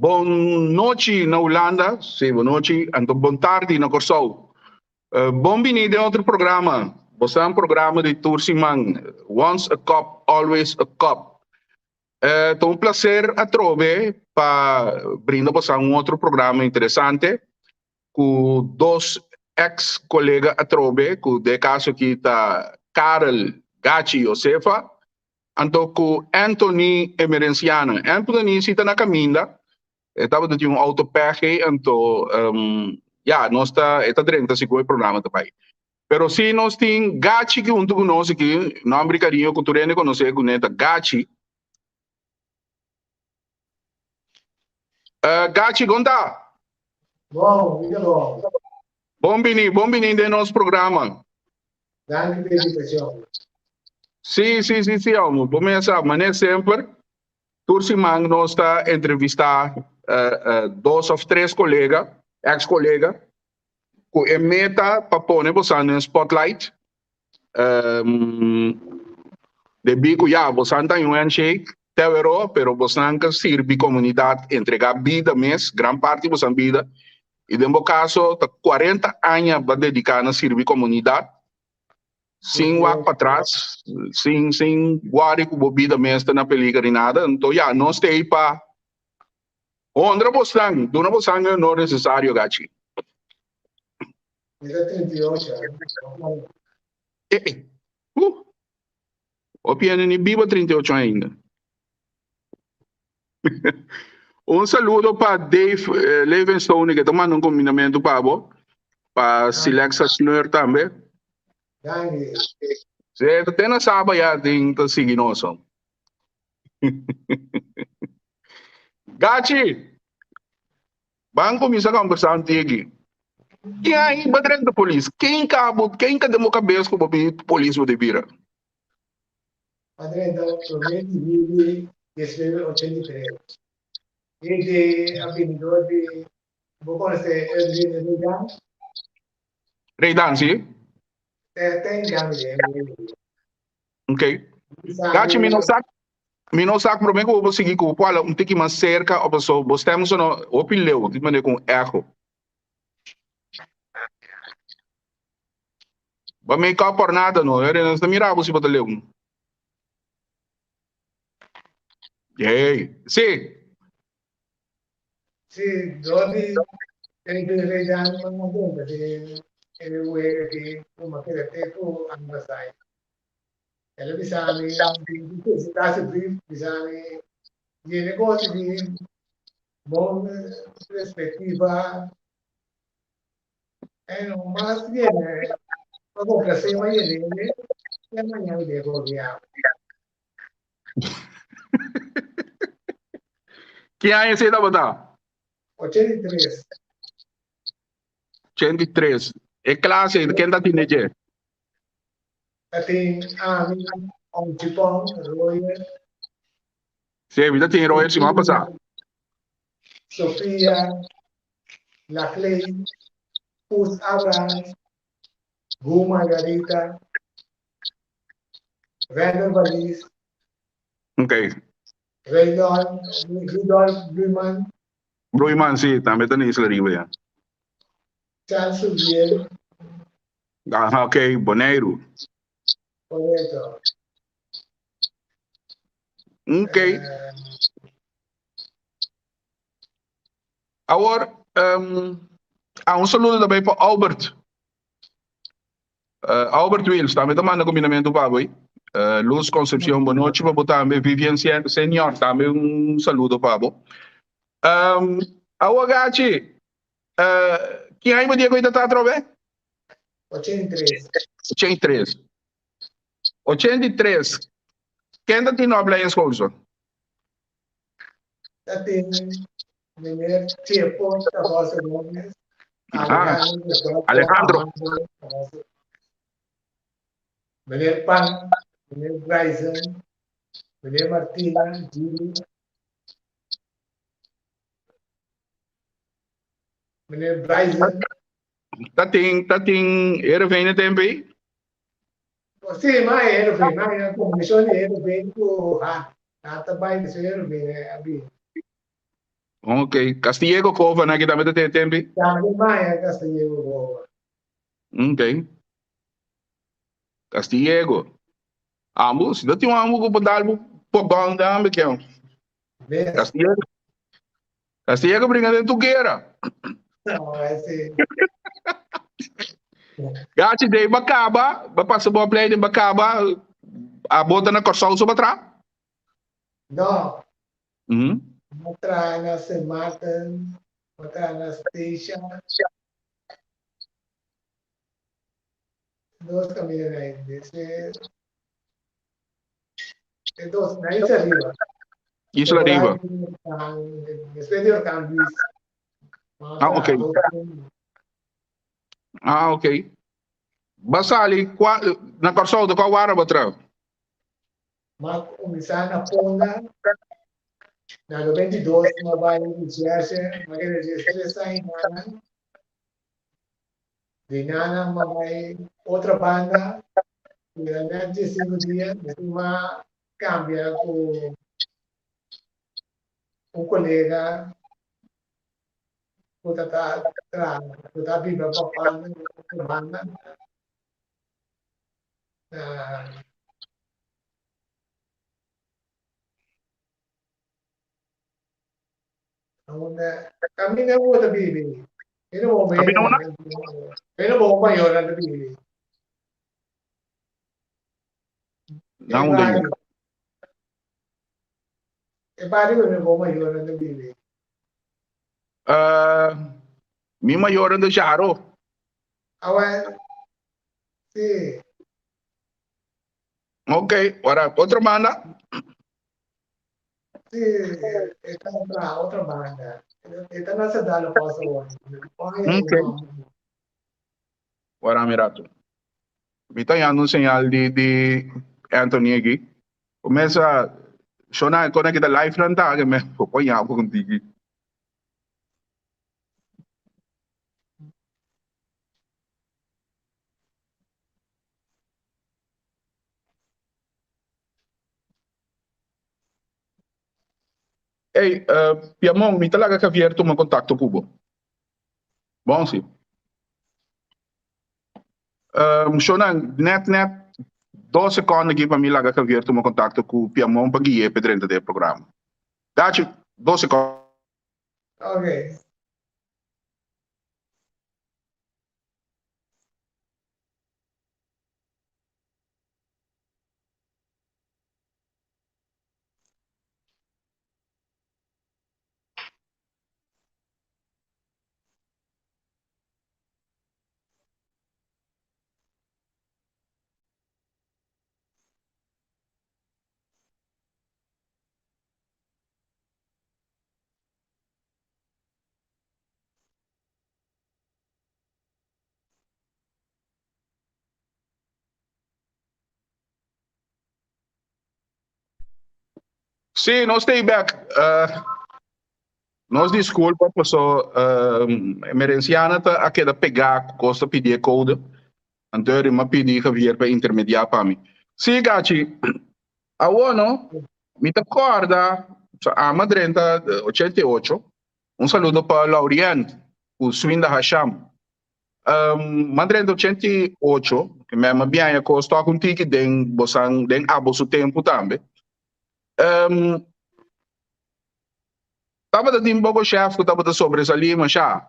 Bon nochi na Hulanda, sí, bon nochi, anto bon tardi na Kòrsou. Bon bini den otro programa, boso programa di tur siman, Once a Cop, Always a Cop. Ta un placer atrobe pa brinda boso un otro programa interesante ku dos ex kolega atrobe, ku den e kaso aki ta Karel Gachi Josefa anto ku Anthony Emerenciana. Anthony si ta na kaminda, e tabata tin un auto pèg anto ya nos ta e ta drenta si ku e programa ta bai. Pero si nos tin Gachi ki huntu ku nos aki, nòmber di kariño ku tur hende konosé kuné ta Gachi. Gachi, kon ta? Bon, mi ta bon. Bon bini, bon bini den nos programa. Danki pa e invitashon. Sí, sí, sí, sí, amo. Bo mes sa, mané semper, tur siman nos ta entrevistá dos òf tres kolega, èks kolega, ku e meta pa pone bosan den spotlight. Debí ku ya bosan ta un handshake tewero, pero bosnan ka sirbi komunidat, entregá bida mes, gran parti bosan bida, i den bo kaso ta 40 aña bo a dediká na sirbi komunidat sin wak patras, sin sin wòri ku bo bida mes ta na peliger ni nada. Anto ya, nos ta ei pa honra bosnan, duna bosan e honor nesesario, Gachi. Mi ta 38 aña. Eh, eh. Hopi hende ni biba 38 aña ainda. Un saludo pa Dave eh, Levenstone que ta manda un combinamento pa bo. Pa Silexa Sneur tambe. Danki. Sí, te na Saba ya tin ta sigui nos. Gachi, Ban kuminsá kombersá un tiki. Ken a hiba drenta polis? Ken ka bo, ken ka den bo kabes ku bo bin polis bo ta bira? A drenta promé di yüli 1983. E de a bini dor di, bo konosé Edwin Reidan? Reidan, si. Te te enga mi den e. Ok. Gachi, mi no sa, mi no sa promé ku bo sigui ku bo por hala un tiki mas serka o paso bo stem sono hopi leu, di manera ku un echo. Bo make up por nada no, hende no ta mira bo si bo ta leu. Yey, si. Si, dor di e Reidan manda drenta den e wega aki ku mi a keda te ku Ambasai. El a bisa mi, felicitá su brief, bisa mi, di e negoshi di bon perspectiva, e no mas yene, pa complacé ma yene, te mañana mi debe bolbe awe. Ki aña esei tabata? 83. 83. E klase, ken ta tine dje? Ta tin ami, Onchipon, Royer. Sí, mi ta tin Royer siman pasá. Sofia, Laclay, Pus Abrahams, Gu Margarita, Werner Valies. Ok. Rudolf, Rudolf Bloeiman. Bloeiman, sí, tambe ta na Isla Riba, ya. Charles Subiel. Aha, ok, Boneiru. Correcto. Ok. Awor, um, ah, un saludo tambe pa Albert. Albert Wills tambe ta manda kumbinamentu pa bo. Luz Concepcion, bon nochi pa bo tambe. Vivian Senior tambe un saludo pa bo. Um, awor Gachi, uh, ki aña bo dia ku ta atrobe? 83. 83. 83. Ken ta tin opleidingscurso? Ta tin meneer Chepo Tabosa Gomez. Ah, Alejandro. Meneer Pan, meneer Bryson, meneer Martina, Gili. Meneer Bryson. Ta tin, ta tin Heerenveen e tempo ei? Sí, ma Heerenveen, ma e combinacion di Heerenveen ku ha, ha ta bai di su Heerenveen a bin. Ok, Castillego Cova na ki tambe ta ten tempi? Tambe maya Castillego Cova. Ok. Castillego. Ambu, si no tin un ambu ku por dal bo pogón tambe ke. Castillego. Castillego bringa den tu guera. Sí. Gachi, de ba kaba, ba pasa bo opleiding ba kaba, a bota na Kòrsou so ba tra? No. Bo traha na Sint Maarten, bo traha na Statia. Dos kaminda na e e dos na Isla Riba. Isla Riba. Despues di orkan Luis. Ah, ok. Ah, ok. Ba sali kwa, na Kòrsou ta kwa wara bo traha? M'a kuminsá na Ponda na 92, m'a bai Recherche, m'a keda 13 aña nan. Di nan m'a bai otra banda, keda nèt 15 dia, despues m'a kambia ku un kolega ku ta traha, ku ta biba pa banda, otro banda. Unda caminda bo ta bibi? Mira bo Caminda una? Mira bo mayornan ta bibi. Na unda yu? E barrio unda bo mayornan ta bibi. Mi mayornan ta Jaro. Awel, si. Ok, ora otro banda? Si, e ta otra, otra banda. E ta na Sedalo pas awor. Ok. Ora mi rato. Mi ta yando un señal di, di Anthony aki. Comienza, shona, kona kita live nan ta, que me poña contigo. Ey, Piamon, mi ta laga Javier tuma contacto cu bo. Bon si. Shonan, net net dos seconde aki pa mi laga Javier tuma contacto cu Piamon pa gui'e pa drenta den e programa. Dachi, dos seconde. Okay. Sí, nos stay back. Uh, nos disculpa, paso uh, emerenciana ta a queda pegá ku kosta pidi e code. Anto ma pidi Javier pa intermediar pa mi. Sí, Gachi, awo no, mi ta corda, so, ama drenta 88, un saludo pa Laurient, ku Swinda Hasham. Um, ma drenta 88, que me ma bianha kos toca un tiki den bosan, den abo su tempo tambe. Um, tabata tin poco chef ku tabata sobresalí masha.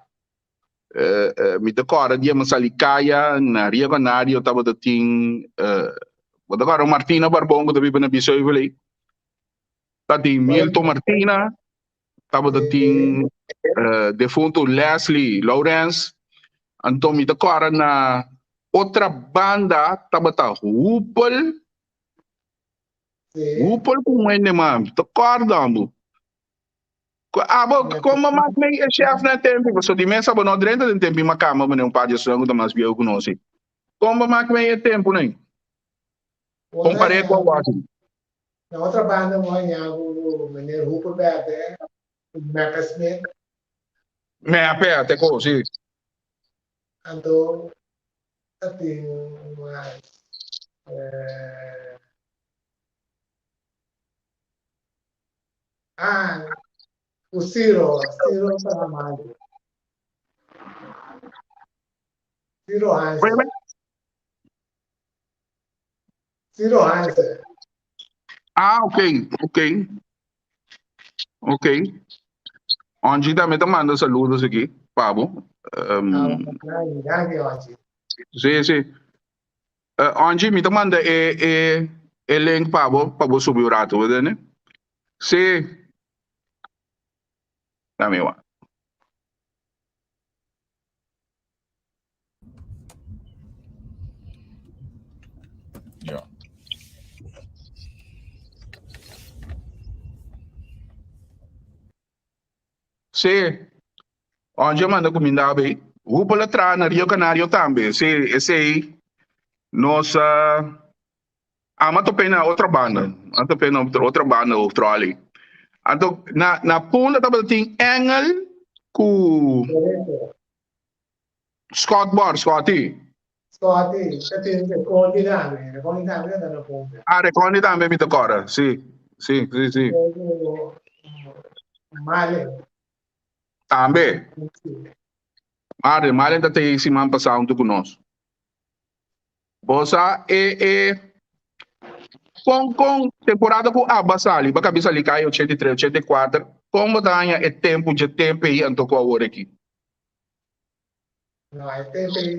Eh, eh, mi ta kòrda dia mi sali kaya na Rio Canario tabata tin eh, bo ta kòrda Martina Barbon ku ta biba na Biesheuvel ei? Tatin Milton Martina, tabata tin eh, defunto Leslie Lawrence, anto mi ta kòrda na otra banda tabata Hupel, Hupel ku un hende man, mi ta kòrda bo. Abo, como mas mei e chef na tempo, paso di mesa bo no drenta den tempo ma cama mane un par di estudiante ku ta mas bieu ku nos. Como mas mei e tempo nei? Compare ku awor. Na otra banda mo haña ku meneer Hooper Berde, ku Mecca Smith. Mepe, te ko, si. Anto ta tin mas eh, Ah, Ku Ciro, Ciro Saramago. Ciro Hansen. Ciro Hansen. Ah, ok, ok. Ok. Onji tambe ta manda saludos aki, Pabo. Um, ah, danki, Onji. Sí, sí. Uh, Onji, mi ta manda e, e, e link pa bo subi un rato, ¿verdad? Sí. Dame igual. Ja. Sí. Onje manda kuminda be. Hupo la tra na Rio Canario tambe. Sí, esei nos uh, ama tope na otra banda. A tope na otra banda of trolley. Anto na na Punda tabata tin Engel ku Scott Bor, Scotty. Scotty, ta tin Recondi tambe. Recondi tambe ta na Punda. Ah, Recondi tambe mi ta kòrda. Sí, sí, sí, sí. Malen. Tambe. Malen, Malen ta te siman pasá huntu ku nos. Bo sa e e kon kon temporada ku Abba sali, ba kabi sali kai 83, 84, kon bo ta haña e tempu dje tempu ei anto ku awor aki? No, e tempu ei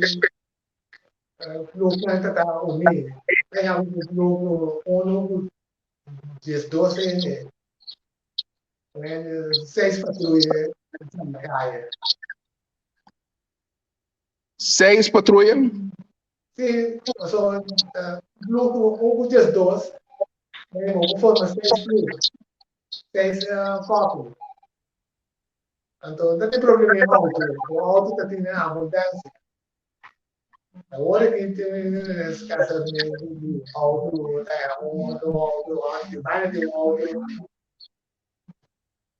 clubnan ta ta uní. Ta yama ku club unu ku 12 hende. Seis patruya na kaya. Seis patruya? Sí, so club un ku 12, bo forma seis club, seis koppel. Anto no tin problema e auto, o auto ta tin abundancia. Awor aki tin escasamente di auto, ta un auto, auto, auto, banda di un auto,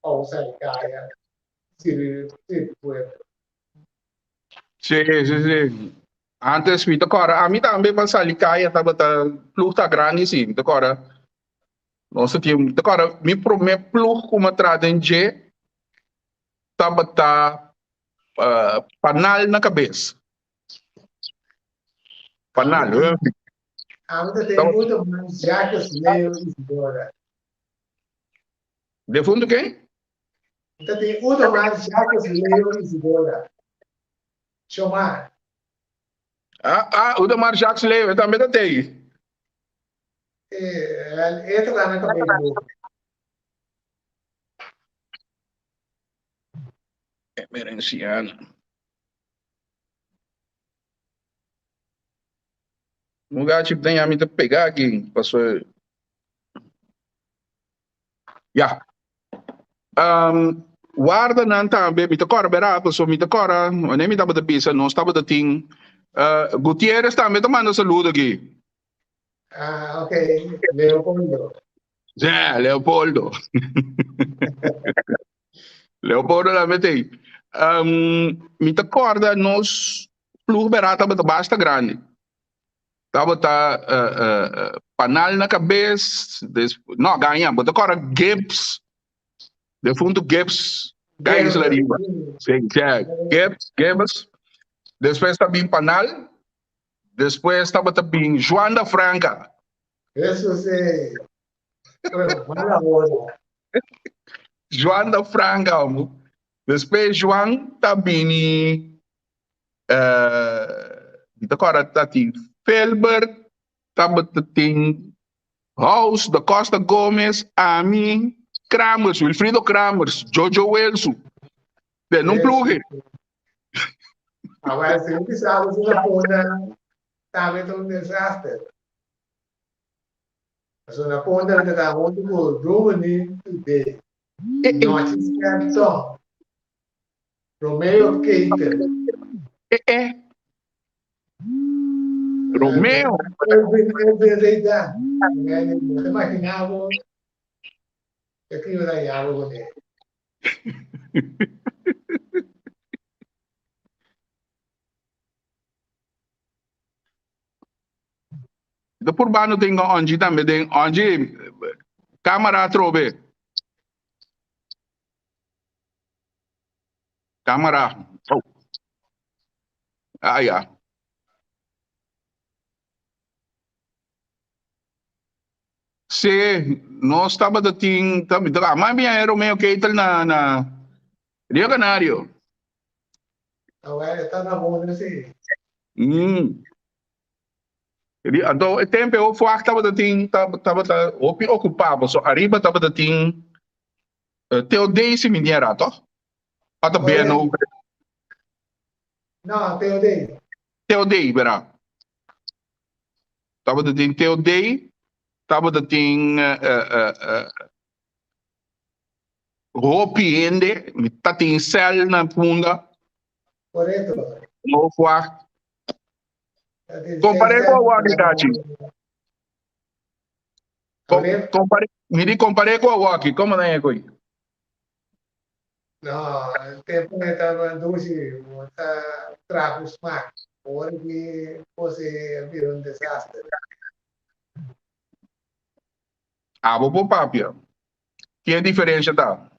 pa usa e kaya, sirbi, sirbi pueblo. Sí, sí, sí. Antes mi ta kòrda, ami tambe pa sali kaya tabata ploeg ta grandi sí, mi ta kòrda. Nos ta tin, ta kòrda mi promé ploeg ku mi a traha den dje tabata panal na kabes. Panal, Ami ta tin mucho mas Jacques Leo Isidora. Defuntu ken? Ta tin uno mas Jacques Leo Isidora. Shomar. Ah, ah, Udemar Jacques Leo, e tambe ta tei. E ta na kabei Emerenciana. Un gachi den ami ta pega aki, paso Ya. Um, warda nan tambe, mi ta kòrda bera, paso mi ta kòrda, wanneer mi tabata bisa, nos tabata tin, uh, Gutierrez tambe ta manda saludo aki. Ah, ok. Leopoldo. Ja, Leopoldo. Leopoldo tambe tin. Um, mi ta kòrda nos ploeg bera tabata basta grandi. Tabata uh, uh, uh, panal na kabes, des, no, gaña, bo ta kòrda Gibbs, defuntu Gibbs, kai isla riba. Sí, ja, Gibbs, Gibbs. Despues ta bin panal, Despues tabata bin Juan da Franca. Eso sí. Mala hora. Juan da Franca, homo. Despues Juan ta bini eh, mi ta kòrda ta tin Felbert, tabata tin House, da Costa Gomez, ami, Kramers, Wilfrido Kramers, Jojo Welsu. Den un ploege. Awor, si un bisa bo na punda, tambe ta un desaster. Pasobra na punda mi ta huntu ku Rumini Today, Nochi Skerton, Romeo Keiter. Eh, eh. Romeo. Erwin, Erwin Reidan. No te imaginá bo ke ki ora yabo kuné. De purbano tengo Onji tambe den Onji cámara atrobe. Cámara. Oh. Ah, ya. Sí, nos tabata tin, tabata, ah, mas bien Romeo Keitel na, na Rio Canario. Ah, bueno, está na mundo, sí. Di, anto, e tempo e hoofdwacht tabata tin, tabata hopi ocupá, so arriba tabata tin uh, Theo Daisy mi niera, toch? Ata Correcto. Beno. No, Theo Day. Theo Day, verá. Tabata tin Theo Day, tabata tin uh, uh, uh, hopi hende, mi ta tin cel na punda. Correcto. Hoofdwacht. Comparé cu awor, Itachi. Comparé, mi di comparé cu awor, como na e coi? No, e tempo e tabata dushi, bo ta traha ku smak. Ora ki kos a bira un desaster. Abo por papia. Ki e diferensha ta?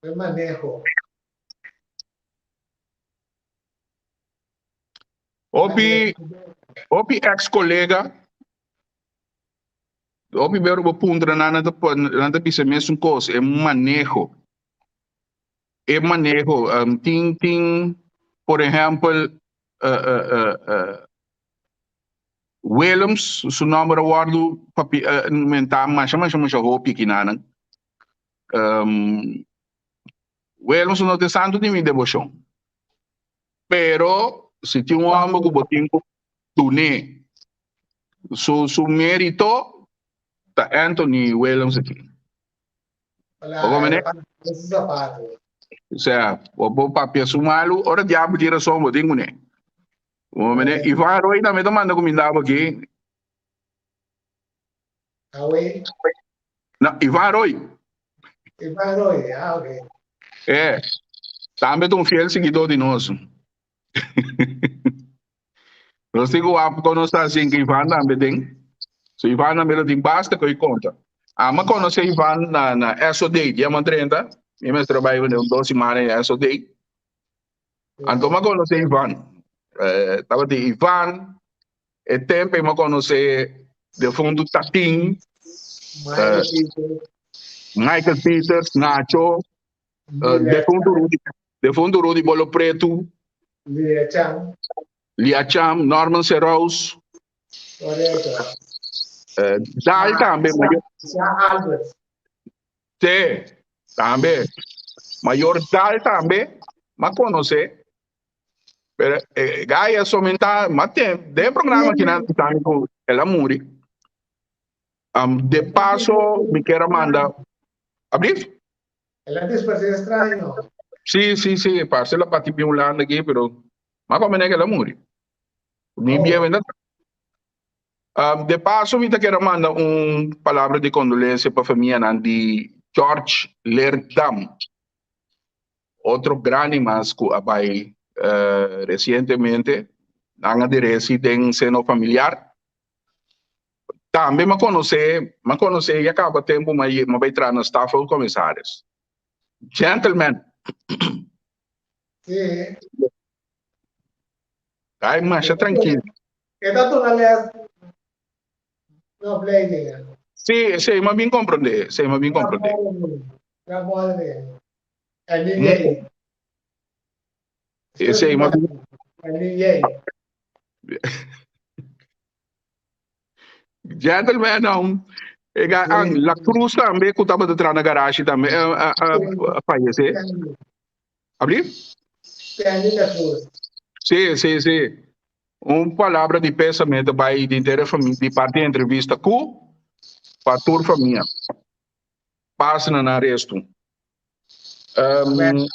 E maneho. Hopi, hopi ex kolega Hopi bero bo puntra nan, nan ta nan ta bisa mesun kos, e maneho. E maneho, um, tin, tin, por ehempel, uh, uh, uh, uh, Willems, su nomber a wordu papi, uh, mentá masha, masha, masha hopi aki nanan. Um, Willems no ta santo di mi deboshon. Pero, si tin un homber ku bo tin ku dun'é su su mérito, ta Anthony Willems aki. Bo komprendé? Osea, bo por papia su malu, ora diabel tin rason, bo tin kuné. Bo komprendé? Ivan Roy tambe ta manda kuminda bo aki. Awe? No, Ivan Roy. Ivan Roy, ah, ok. Eh, tambe ta un fiel seguidor di nos. Nos tin ku wak kon nos ta haciendo ku Ivan tambe den. So Ivan tambe lo tin basta ku e konta. Ama konosé Ivan na, na SOD, dia man 30. Mi mester bai un dos semana en SOD. Anto ma konosé Ivan. Eh, tabatin Ivan, E tempo ei mi a konosé defuntu Tatin, Michael Peters. Michael Peters, Nacho, defuntu Rudy, defuntu Rudy Bolo Pretu. Lia Cham. Lia Cham, Norman Serous. Correcto. Dal tambe. Jean Albert. Sí, tambe. Mayor Dal tambe, mi a konosé. Pero eh, Gaia somenta, ma tem, den programa que nan tan ku el a muri. Um, de paso, mi quiero manda. Ablief? El a disparse extraño. Sí, sí, sí, parce la pati bi Hulanda aquí, pero ma pa mene que el a muri. Ni oh. bien venda. Um, de paso, mi te quiero manda un palabra de condolencia pa familia nan di George Leerdam. Otro grandi mas ku a bai resientemente, nan a diresi den seno familiar. Tambe m'a konosé, m'a konosé ya kaba tempu m'a m'a bai traha na Staffelcommissaris. Gentleman. Sí. Ai masha trankil. E ta duna les No opleiding. Sí, sí, m'a bin komprondé, sí, m'a bin komprondé. Sí, m'a bin. Gentleman, no. Ega, ang, La Cruz tambe, ku tabata traha na garashi tambe, a, a, a fayesé. Abrí? Stanley La Cruz. Sí, sí, sí. Un palabra di pésame ta bai di inter e famia, di parti entrevista ku pa tur famia. Pas na nan restu. Um,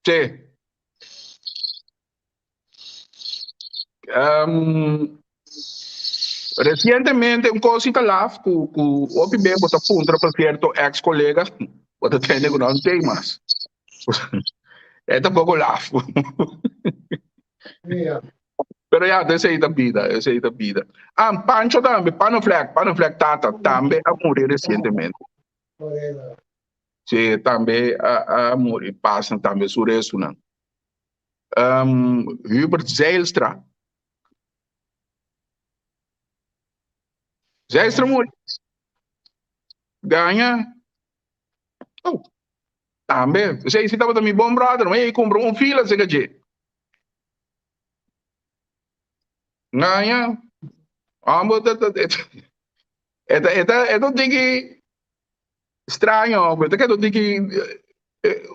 sí. Um, recientemente un cosita laf ku ku hopi be bo ta puntra pa cierto ex colega bo ta tende ku nan tei mas. E ta poco laf. Yeah. Pero ya, esei ta bida, esei ta bida. Ah, Pancho tambe, Panoflek, Panoflek tata tambe a muri recientemente. Correcto. Si tambe a muri pasa tambe su restunan. Hubert Zijlstra. Zijlstra muri. Gaña. Oh, tambe. Esei si tabata mi bon brother, ma ei kumpra un fila seka dje. Ngaña. Homber, ta, ta, eta, eta, eta un tiki straño, homber. Ta keda un tiki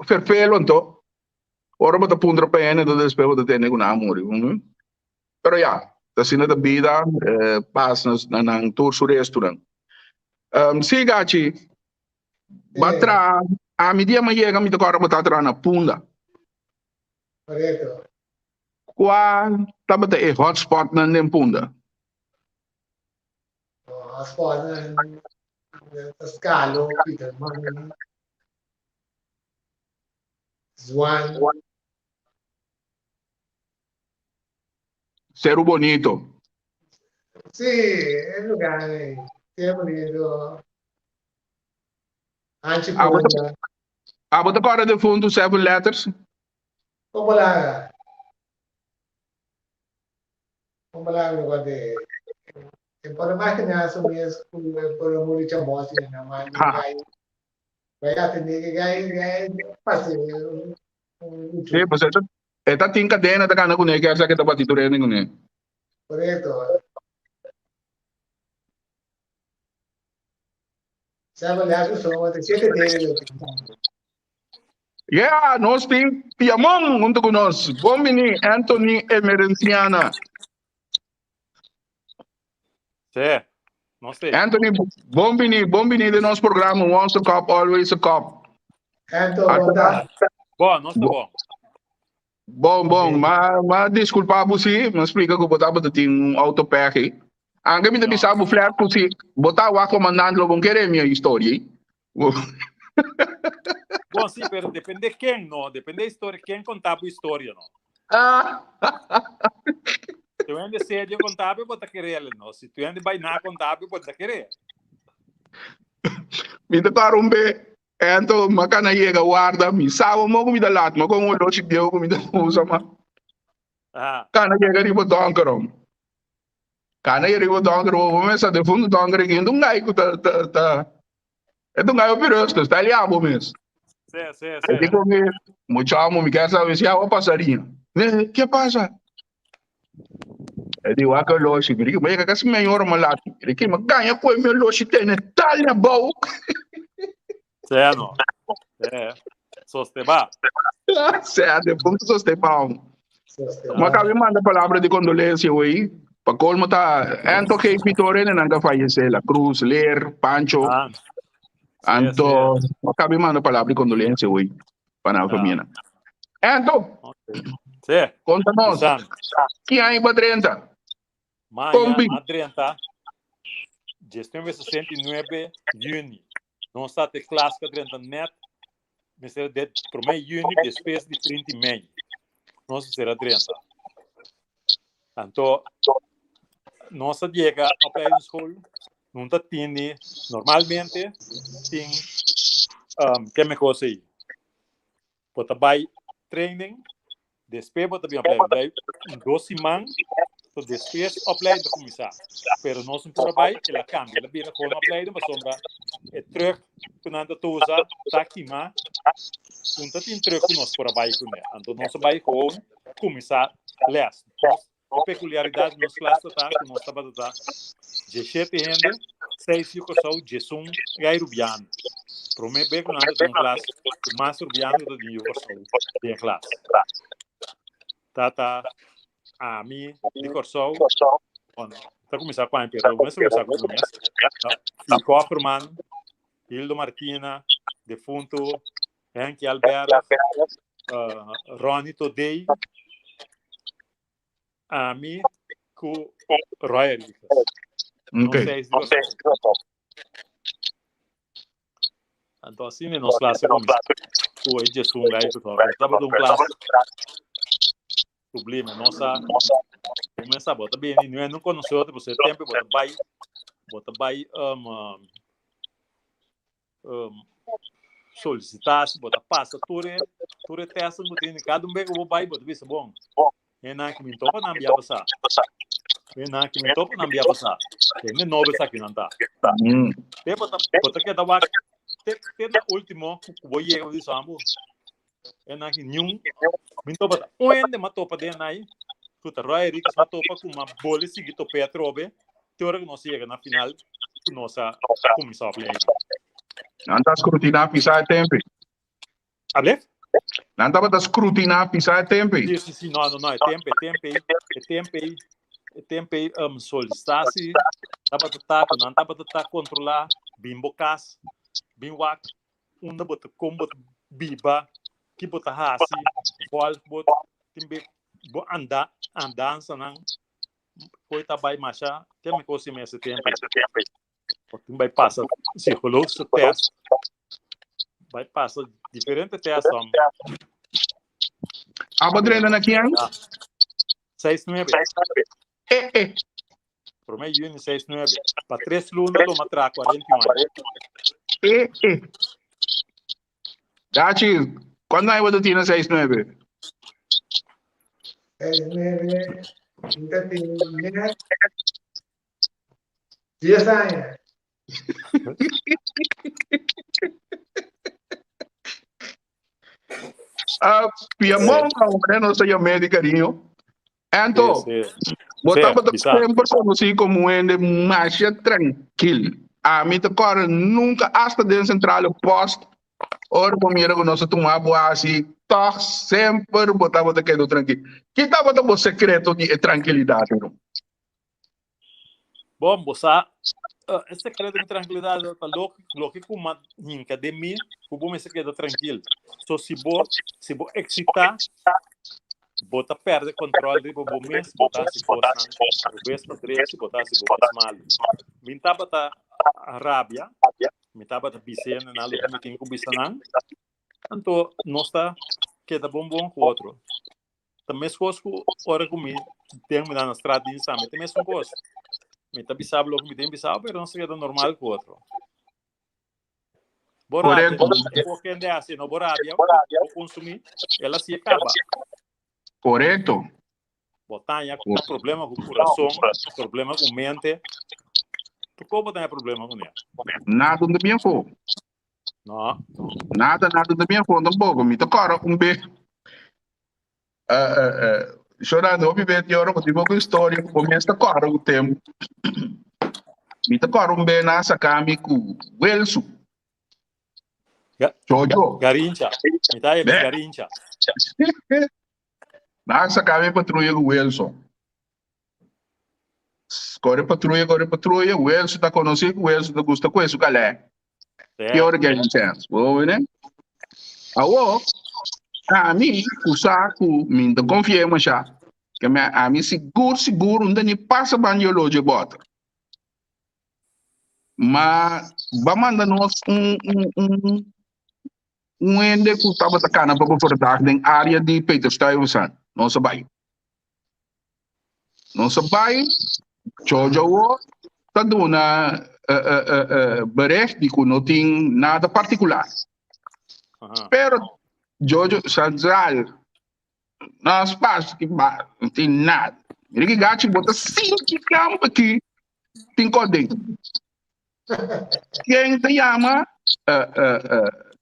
ferfelo anto. Ora bo ta puntra pa hende, entonces despues bo ta tende ku nan a muri. Pero ya, ta asina ta bida, pas na nan tur su restunan. Sí, Gachi, ba traha, ami dia mi a yega mi ta kòrda bo ta traha na Punda. Korekto. Kua tabata e hotspotnan den Punda? Hotspotnan ta Skalo, Pieterman, Zwan. Seru Bonito. Sí, e lugar ei. Seru Bonito. Anchi Punda. Abo ta kòrda defuntu Seven Letters? Kon bo laga? Kon bo laga no kòrda e? E por imaginá su mes ku e por a muri chamòsi na man di gai. Bai atendé ke gai, gai pase un Sí, pues e ta, e ta tin kadena ta gana kuné, kier sa ke ta bati tur hende kuné. Korekto. Sa bo laga su ta shete dede lo tin. Yeah, nos tin Piamon hunto ku nos. Bon bini Anthony Emerenciana. Sí, nos tin. Anthony, bon bini, bon bini den nos programa Once a Cop, Always a Cop. Anto, bon ta. Bon, nos ta bon. Bon, bon, ma, ma disculpa bo si, ma splica ku bo tabata tin un auto pegi. Anke mi ta bisa bo flat ku si bo ta wak comandante lo bon kere mi historia. Bon, sí, pero depende ken, no? Depende historia, ken conta bo historia, no? Si tu hende serio conta bo ta kerele, no? Si tu hende bai na conta bo ta kere. Mi ta para un be, ento ma kana yega warda, mi sabo mo ku mi ta lat, ma kon oloshi bieu ku mi ta usa ma. Kana yega riba donker om. Kana yega riba donker, bo mesa defuntu donker aki, un gai ku ta ta ta E ta un gai hopi rustig, sta liá bo mes. Sí, sí, sí. E di con mi, mucha amo, mi kier sabe si awa pasaría. Ne, ke pasa? E di, wak oloshi. Mi di, ma yega casi meia hora ma laat. Mi di, ma gaña koe mi oloshi tene tal na bou. Sí, no. Sí. Sosteba. Sea, de punto sosteba. Ma cabe manda palabra di condolencia hoy. Pa colmo ta Anto G. Pitore nan ka fallece, La Cruz, Leer, Pancho. Ah. Anto, Sí, ma cabe manda palabra di condolencia hoy pa nan Ah. familia. Anto, Sí. conta nos, San. ki aña pa 30? Maña Kombi. a 30, 1969 juni. Nos ta te klas ka 30 net. Mester de prome juni despues di 30 mei. Nos mester a 30. Anto, nos a llega opleidingsschool, nun ta tini, normalmente tin um, ke me cosa aí. Bo ta bai training, despues bo ta bin opleiding. Bai dos siman, so despues opleiding ta kuminsá. Pero nos no por a bai, el a kambia, el a bira gewoon opleiding pasobra e truck ku nan ta usa ta kimá. Un ta tin truck ku nos por a bai kuné. Anto nos a bai gewoon kuminsá les. Nos, e pekuliaridat di nos klas ta ta ku nos tabata ta diesshete hende, seis di Kòrsou, diesun gai rubiano. Promé be ku nan ta tin un klas ku mas rubiano ku ta di Kòrsou den e klas. Tata ami di Kòrsou, bon, ta kuminsá ku ami pero mester kuminsá ku mi mes. I Kofferman, Hildo Martina, defuntu Henky Alberg, Ronnie Todey, ami ku Roy Henriquez. Nos seis di Kòrsou. Anto asina nos klas a kuminsá ku e djesun gai ku tabata. Tabata un klas sublime. Nos a kuminsá, bo ta bini, no konosé otro, pasobra e tempu bo ta bai, bo ta bai um, solicitatie, bo ta pasa tur e tur e testen ku tin, kada un bes ku bo bai bo ta bisa bon, e nan ki mi topa nan bia pasá, e nan ki mi topa nan bia pasá, e nobo esaki nan ta. Te bo ta bo ta keda wak te te na ultimo ku bo yega bo bisa ambo e nan ki niun mi topa ta un hende m'a topa den nai ku ta Roy Henriquez m'a topa ku m'a bole sigui top'é atrobe te ora ku nos a yega na final ku nos a kuminsá play. Nan ta scrutiná pisá e tempe. Able? Nan tabata scrutiná pisá e tempe. Sí, sí, sí, no, no, no, e tempe, e tempe, e tempe, e tempe, um, solicitatie, tabata ta, ku nan tabata ta kontrolá, bin bo kas, bin wak, unda bo ta kon bo ta biba, ki bo ta hasi, volg bo, tin be bo anda, andansanan, koe ta bai masha, te mi kosi mester tempe. Bo tin bai pasa psicologische test, bai pasa diferente test om. Abo drenta na kian? 6-9. Eh, eh. Prome juni 6-9. Pa tres luna lo matra 41 aña. Eh, eh. Dachi, cuando hay boto tiene 6-9? 6-9, nunca tiene 10 aña. Ah, Piamon, ahora no se llama de cariño. Anto, Sí, sí. bo Sí, tabata bisa. semper conocí como un hende masha tranquil. A mi te corre nunca hasta den centrale post. Ora bo mira ku nos a tuma bo hasi, toch semper bo tabata kedo tranquil. Ki tabata bo secreto di e tranquilidad, no? Bon, bo sa, eh, e secreto di tranquilidad ta loke, loke ku ma hinka den mi, ku bo mester keda trankil. So si bo, si bo eksitá, bo ta perde control riba bo mes, bo ta hasi kosnan robes pa drechi, bo ta hasi bo mes malu. Mi tabata rabia, mi tabata bis'é nan loke mi tin ku bisa nan, anto nos ta keda bon bon ku otro. Ta meskos ku ora ku mi den mi na straat di Insami, ta mesun kos. Mi ta bisa bo loke mi tin bisa, pero nos ta keda normal ku otro. Bo rabia, Korekto. e por kende hasi, no bo rabia, bo konsumí, el a si'e kaba. Korekto. Bo taña ku problema ku kurason, problema ku mente. Tur kos bo taña problema kuné. Nada no ta bien fo. No. Nada, nada ta bien fo tampoco. Mi ta kòrda un be. Uh, uh, uh, Shorando, hopi be ti ora ku tipo ku historia ku bo mes ta kòrda ku tempu. Mi ta kòrda un be na sakami ku Wilsu. Ga Jojo. Garincha. Mi ta Be. Garincha. Na sakami patruya ku Wilson. Kore patruya, kore patruya, Wilson ta konosí ku Wilson ta gusta kue su kalè. Ki ora ke hay chèns? Bo wene? Awo, ami ku sa ku mi ta konfia masha, ke mi ami sigur sigur un ta ni pasa ban di oloje bòter. Ma ba manda nos un un un un hende ku tabata kana pa beverdag den área di Peter Stuyvesant. Nos a bai. Nos a bai, Jojo wo ta duna bericht di ku no tin nada partikular. Pero Jojo Central nos pas ki ba no tin nada. Mira ki gachi bo ta sinti kamp aki tin koden. Ken ta yama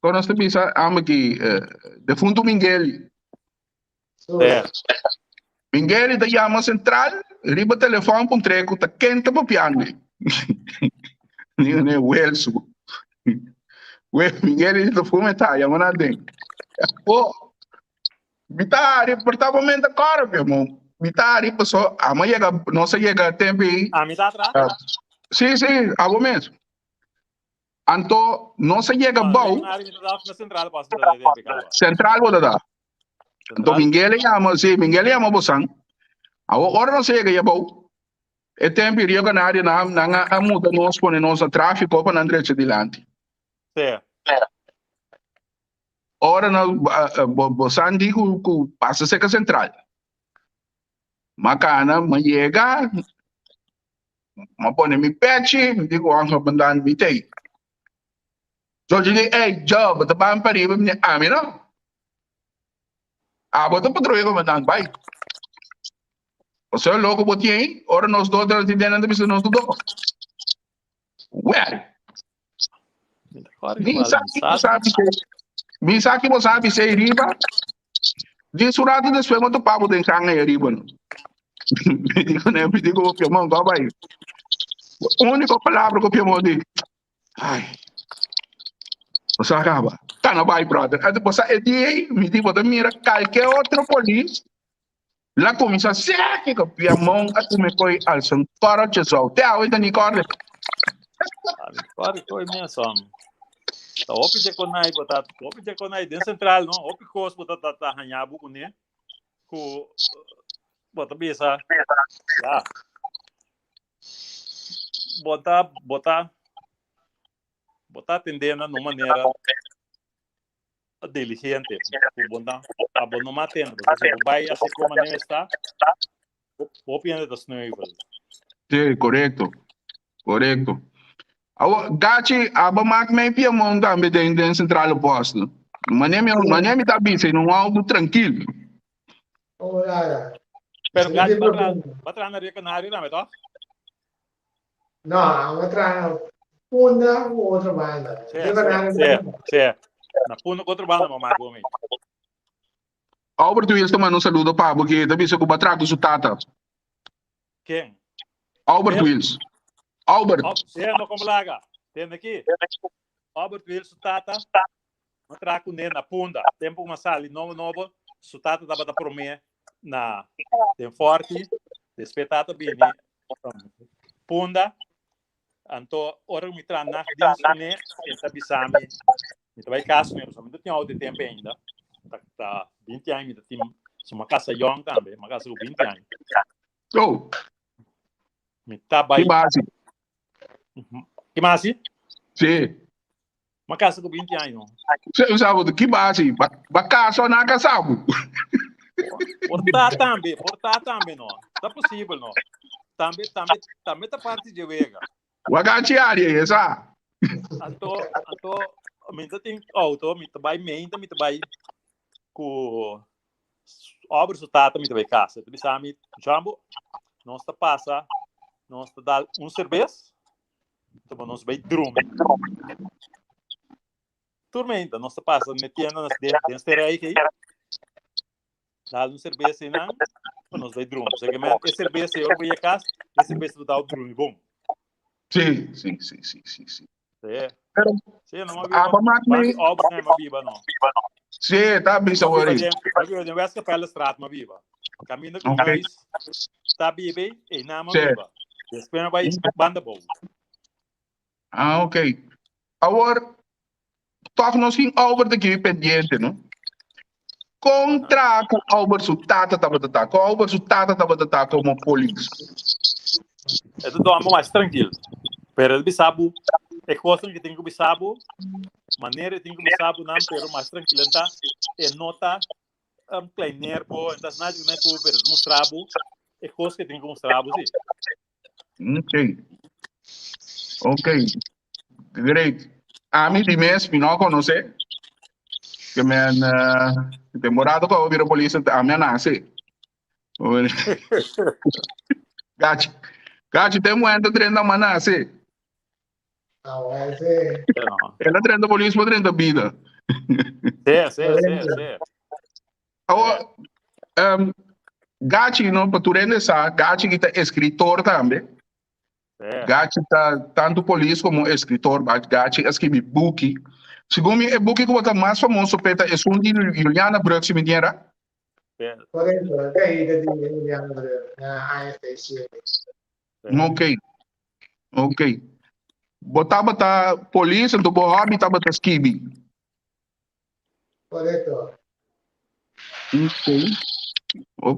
kon nos ta bisa amba ki defuntu Mingeli. Yeah. Mingeli ta yama central riba telefon puntr'é ku ta ken ta papiando. Ni ne Welsu. We Mingeli ta fuma ta yama na den. Po mi ta ari por ta momento kora mi mo. Mi ta ari paso amo yega nos a yega tempo ei. Ah, mi ta atrás? Ah, sí, sí, abo mes. Anto nos a yega bou. Central bo ta da. Anto Mingel a yama, sí, Mingel a yama bosan. Awor ora nos a yega ya bou, e tempo Rio Canario nan, nan a, a muda nos, pone nos na tráfico pa nan drecha dilanti. Sí. Ora nos, bosan di ku, ku pasa cerca central. Macana, ma yega, Ma pone mi pechi, mi di ku Angel Bandan mi tei. George di, ey, Joe, bo ta ban pariba? Mi di, ami no. Abo ta patruya comandant, bai. Osea loco bo tin ey, ora nos dos ta den nan ta bisa nos tur dos. Well, mi sa ki bo sa bisey, mi sa ki bo sa bisey riba, Djis un rato despues bo topa bo den kanga ei ariba no. Mi di kuné, mi di ku bo piamon kò bai. Úniko palabra ku piamon di, ai, bo sa kaba, kana bai brother. Anto bo sa e dia ei, mi di bo ta mira kalke otro polis la kuminsá seki ku piamon a tuma e koi alsa un kòròtje zòu. Te awe ta ni kòrda. Kòrda koi mes hòm. Ta hopi dje konai bo ta, hopi dje konai den sentral no, hopi kos bo ta ta ta haña bo kuné ku bo ta bisa ya. Bo ta bo ta bo ta atendé na un manera diligente ku bo ta abo no matende bo si bo bai así como manera está hopi hende ta sneuvel. Sí, korekto. Korekto. Awo, Gachi, abo maak mij piamon tambe den den centrale post. Mane mi mane mi ta bisa in un auto tranquil. Oh, ja, ja. Pero No Gachi, tin ba tra problema. ba tra na Rio Canario tambe, toch? No, amo tra Punda ku otro banda. Sí, Rio sí, Canario sí, tambe. sí. Na Punda ku otro banda, mamá ku mi. Albert Wills ta manda un saludo pa bo ki ta bisa ku bo a traha ku su tata. Ken? Albert Ken? Wills. Albert. Oh, sí, no como laga. Tende aquí. Albert Wills, su tata, ma traha ku ne na Punda. Tempo ku ma sali nobo nobo, su tata tabata promé na den Forti. Despues tata bini um, Punda. Anto, ora ku mi traha nachtdienst ku ne, e ta bisa mi, mi ta bai kas ku ne, pasobra mi ta tin auto e tempo ainda. Ta, ta 20 aña mi ta tin, so mi a kasa yong tambe, mi a kasa ku 20 aña. Oh, Mi ta ki bai, basi. ki masi? Sí. Mi a kasa ku 20 aña. Sí, o sea, ki basi? Ba, ba kasa o na kasa bo? Por ta tambe, por ta tambe no. Ta posibel no. Tambe, tambe, tambe ta parti dje wega. Wagachi área, esa. Anto, anto, mi ta tin auto, mi ta bai meinta, mi ta bai ku obra su tata, mi ta bai kasa. Ta bisa mi, Jambo, nos ta pasa, nos ta dal un serbes, Tuma nos bai drumi. Tur meinta nos ta pasa metiendo nos den, den este rij ahí. Dal un cerveza y nan, pa nos bai drumi. O sea que men, e cerveza yo voy a casa, e cerveza tu dao drumi bom. Sí, sí, sí, sí, sí, sí. Sí. Pero, Sí, no ma ah, biba. pa mak Bandi mi, obra no ma biba no. sí, ta bisa Ma biba wori. den, ma biba den Westkapellestraat ma biba. Caminda ku Ok. huis ta biba e na ma Sí. biba. Después ma bai banda bou. Ah, ok. Awor, toch nos tin Albert aki pendiente, no? Contra ku Albert su tata tabata ta, ku Albert su tata tabata ta como polis. E ta dòmi mas trankil. Pero el bisa bo e kosnan ke tin ku bisa bo, manera e tin ku bisa bo nan, pero mas trankil el ta, e no ta um, kleineer bo, e ta haci nada ku bo, pero e ta mustra bo e kos ke tin ku mustra bo si. Ok. Ok. Great. Ami di mes mi no conoce. Que men uh, temporada ko bira polis ami a nace. Gachi. Gachi tem momento trenta ma nace. Ah, well, sí. El a trenta polis pa trenta bida. Sí, sí, sí, sí. Awo, um, Gachi, no, pa tur hende sa, Gachi ki ta escritor tambe. Gachi ta tanto polis como escritor. Gachi a escribi buki. Segun mi, e buki ku ta mas famoso pe ta esun di Juliana Brug, si mi tiene ra? Correcto, caída di Juliana Brug na aña 67. Ok, ok. Bo tabata polis, entonces bo hobby tabata skibi. Correcto. Ok.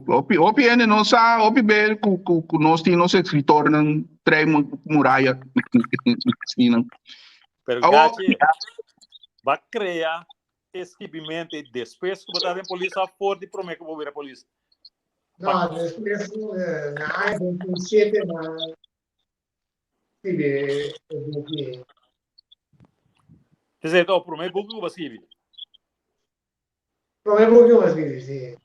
Hopi, hopi hende no sa, hopi be ku, ku, ku nos tin nos escritornan trei muraya. Sí, no. Pero Awo- Gachi, va crea escribimento e después que botar em polícia for de promê que vou virar polícia. No, después, na aña 2007, na escribí el buki. Esei ta o promé buki ku bo a skibi? Promé buki ku bo a skibi, si.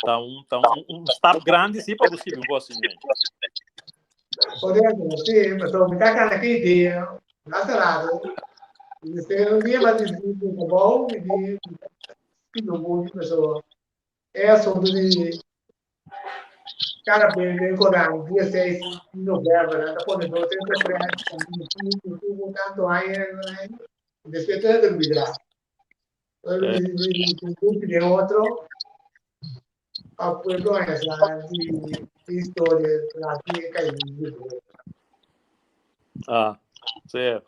Ta un, ta un, un stap grandi sí pa bo skibi un kos asina. Correcto, sí, pasobra mi ta kana ki idea, basta rato, y despues un dia mas di mi trabou, mi di skibi un buki pasobra e asunto di Cada bes den Corán, dia 6 di november, nan ta pone dos entre frente, tuvo tanto aña, y despues todo ta olbida. Todo de otro, pa pueblo haña sa di historia tras di e caída di Roma. Ah, sí.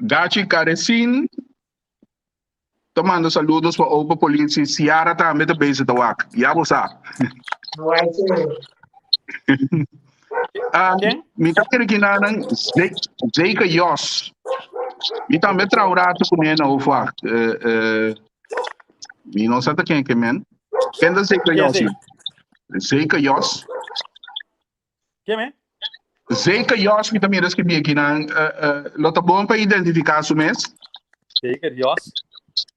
Gachi Carecin Ta manda saludos pa Opa Politie. Ciara tambe ta bezig ta wak. Ya bo sa. Um, mi ta kere kinanan Zeker Jos. Mi tambe trau rato kuné na Hoofdwacht. Uh, uh, mi no sa ta ken ke men. Ken ta Zeker Jos? Zeker Jos. Ken men? Zeker Jos mi ta mira escribí aquí nan. Uh, uh, lo ta bon pa identificar su mes. Zeker Jos?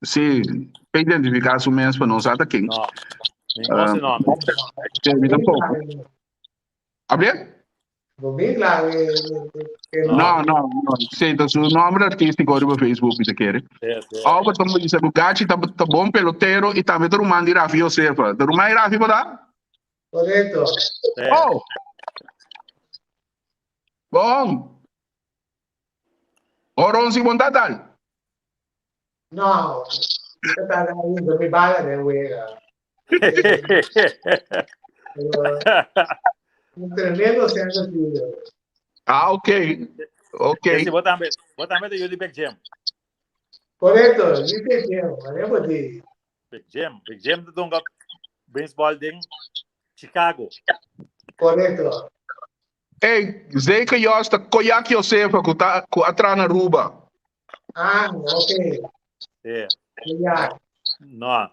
Sí, pa identificar su mes pa no sa ta ken. No, mi no uh, nombre. Sí, mi tampoco. Abre? No, no, no. Sí, ta su nombre artístico riba Facebook, mi ta kere. Sí, sí. Albert ta bisa ku Gachi ta, ta bon pelotero y tambe ta ruman di Rafi Josefa. Ta ruman di Rafi, bota? Correcto. Oh. Bon. Oron si bon tatal. No, mi tatal ainda mi bala den wega. Un tremendo center fielder. Ah, ok. Ok. Si bo tambe, bo tambe ta yu di Big Jim. Correcto, di Big Jim, maneer di. Big Jim, Big Jim ta dunga baseball den Chicago. Correcto. Ey, zeker Jos ta Koyak Josefa ku ta ku a tra na Aruba. Ah, ok. Sí. Koyak. No.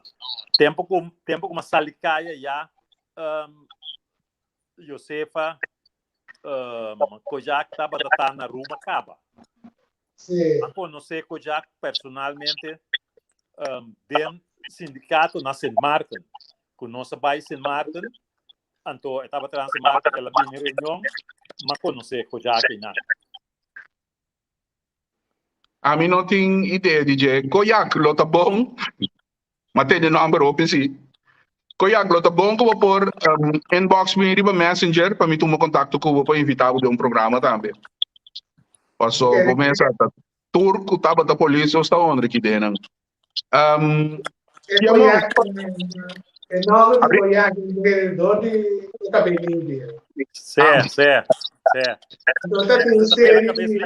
Tempo ku tempo ku m'a sali kaya ya um, Josefa um, Kojak tabata ta na Aruba kaba. Sí. A konosé Kojak personalmente um, den sindikato na Sint Maarten. Ku nos a bai Sint Maarten, anto e tabata na Sint Maarten, el a bini reunion, m'a konosé Kojak einan. Ami no tin idea di dje. Kojak lo ta bon. Ma tene nomber hopi si. Kojak lo ta bon ku bo por um, inbox mi riba Messenger pa mi tuma kontakto ku bo pa invita bo den un programa tambe. Paso bo mesa ta tur ku tabata polis os ta honra ki denan. Um, E Kojak, e nomber di Kojak e dor di e kabel limpi. Sí, sí, sí. Anto ta tin un serie di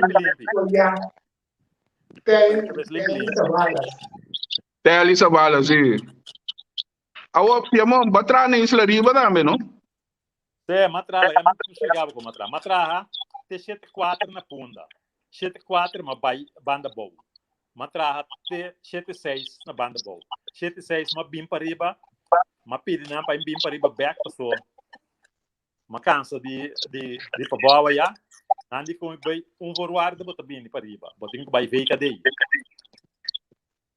Kojak. Telly Savalas. Telly Savalas, sí. Awo, Piamon, ba traha na Isla Riba tambe, no? Sí, m'a traha, ya mi chegaba ku m'a traha. M'a traha te shete kuater na Punda. Shete kuater m'a bai Banda Bou. M'a traha te shete seis na Banda Bou. Shete seis m'a bin pariba, m'a pidi nan pa bin pariba bèk paso m'a kansa di di di pabou aya. Nan di ku mi bai un voorwaarde bo ta bini pariba, bo tin ku bai VKD.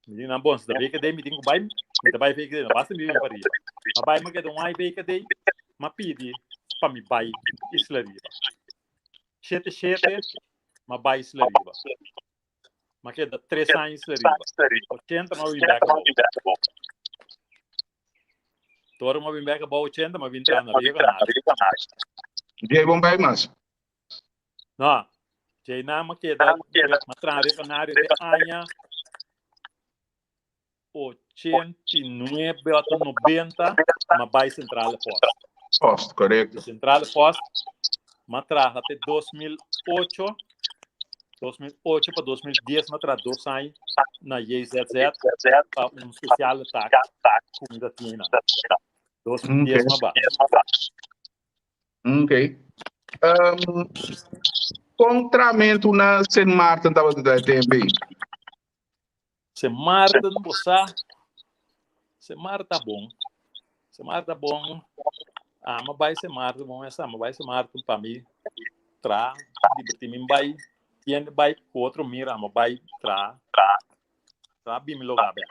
Mi di nan bon, si ta VKD mi tin ku bai, mi ta bai VKD, no basta mi bin pariba. Ma bai mi keda un ai VKD, ma pidi pa mi bai Isla Riba. Shete shete, ma bai Isla Riba. Ma keda tres aña Isla Riba. 80 ma bin bek abou. Toro ma bin bek abou 80 ma bin tra na Rio Canario. Djei bon bai mas. No, djei nan ma keda, ma traha Rio Canario te aña 89 ota 90 ma bai Centrale Post. Post, correcto. Centrale Post ma traha te 2008, 2008 pa 2010 ma traha dos aña na JZZ pa un speciale taak ku mi ta tin nan. 2010 ma ba. Ok. Um, contramento na Sint Maarten tabata da TMB. Sint Maarten, bo sa, Sint Maarten ta bon. Sint Maarten ta bon. Ah, ma bai Sint Maarten, bon esa, ma bai Sint Maarten pa mi tra, diverti mi bai. Tiende bai ku otro mira, amo bai tra tra bimi logá bèk.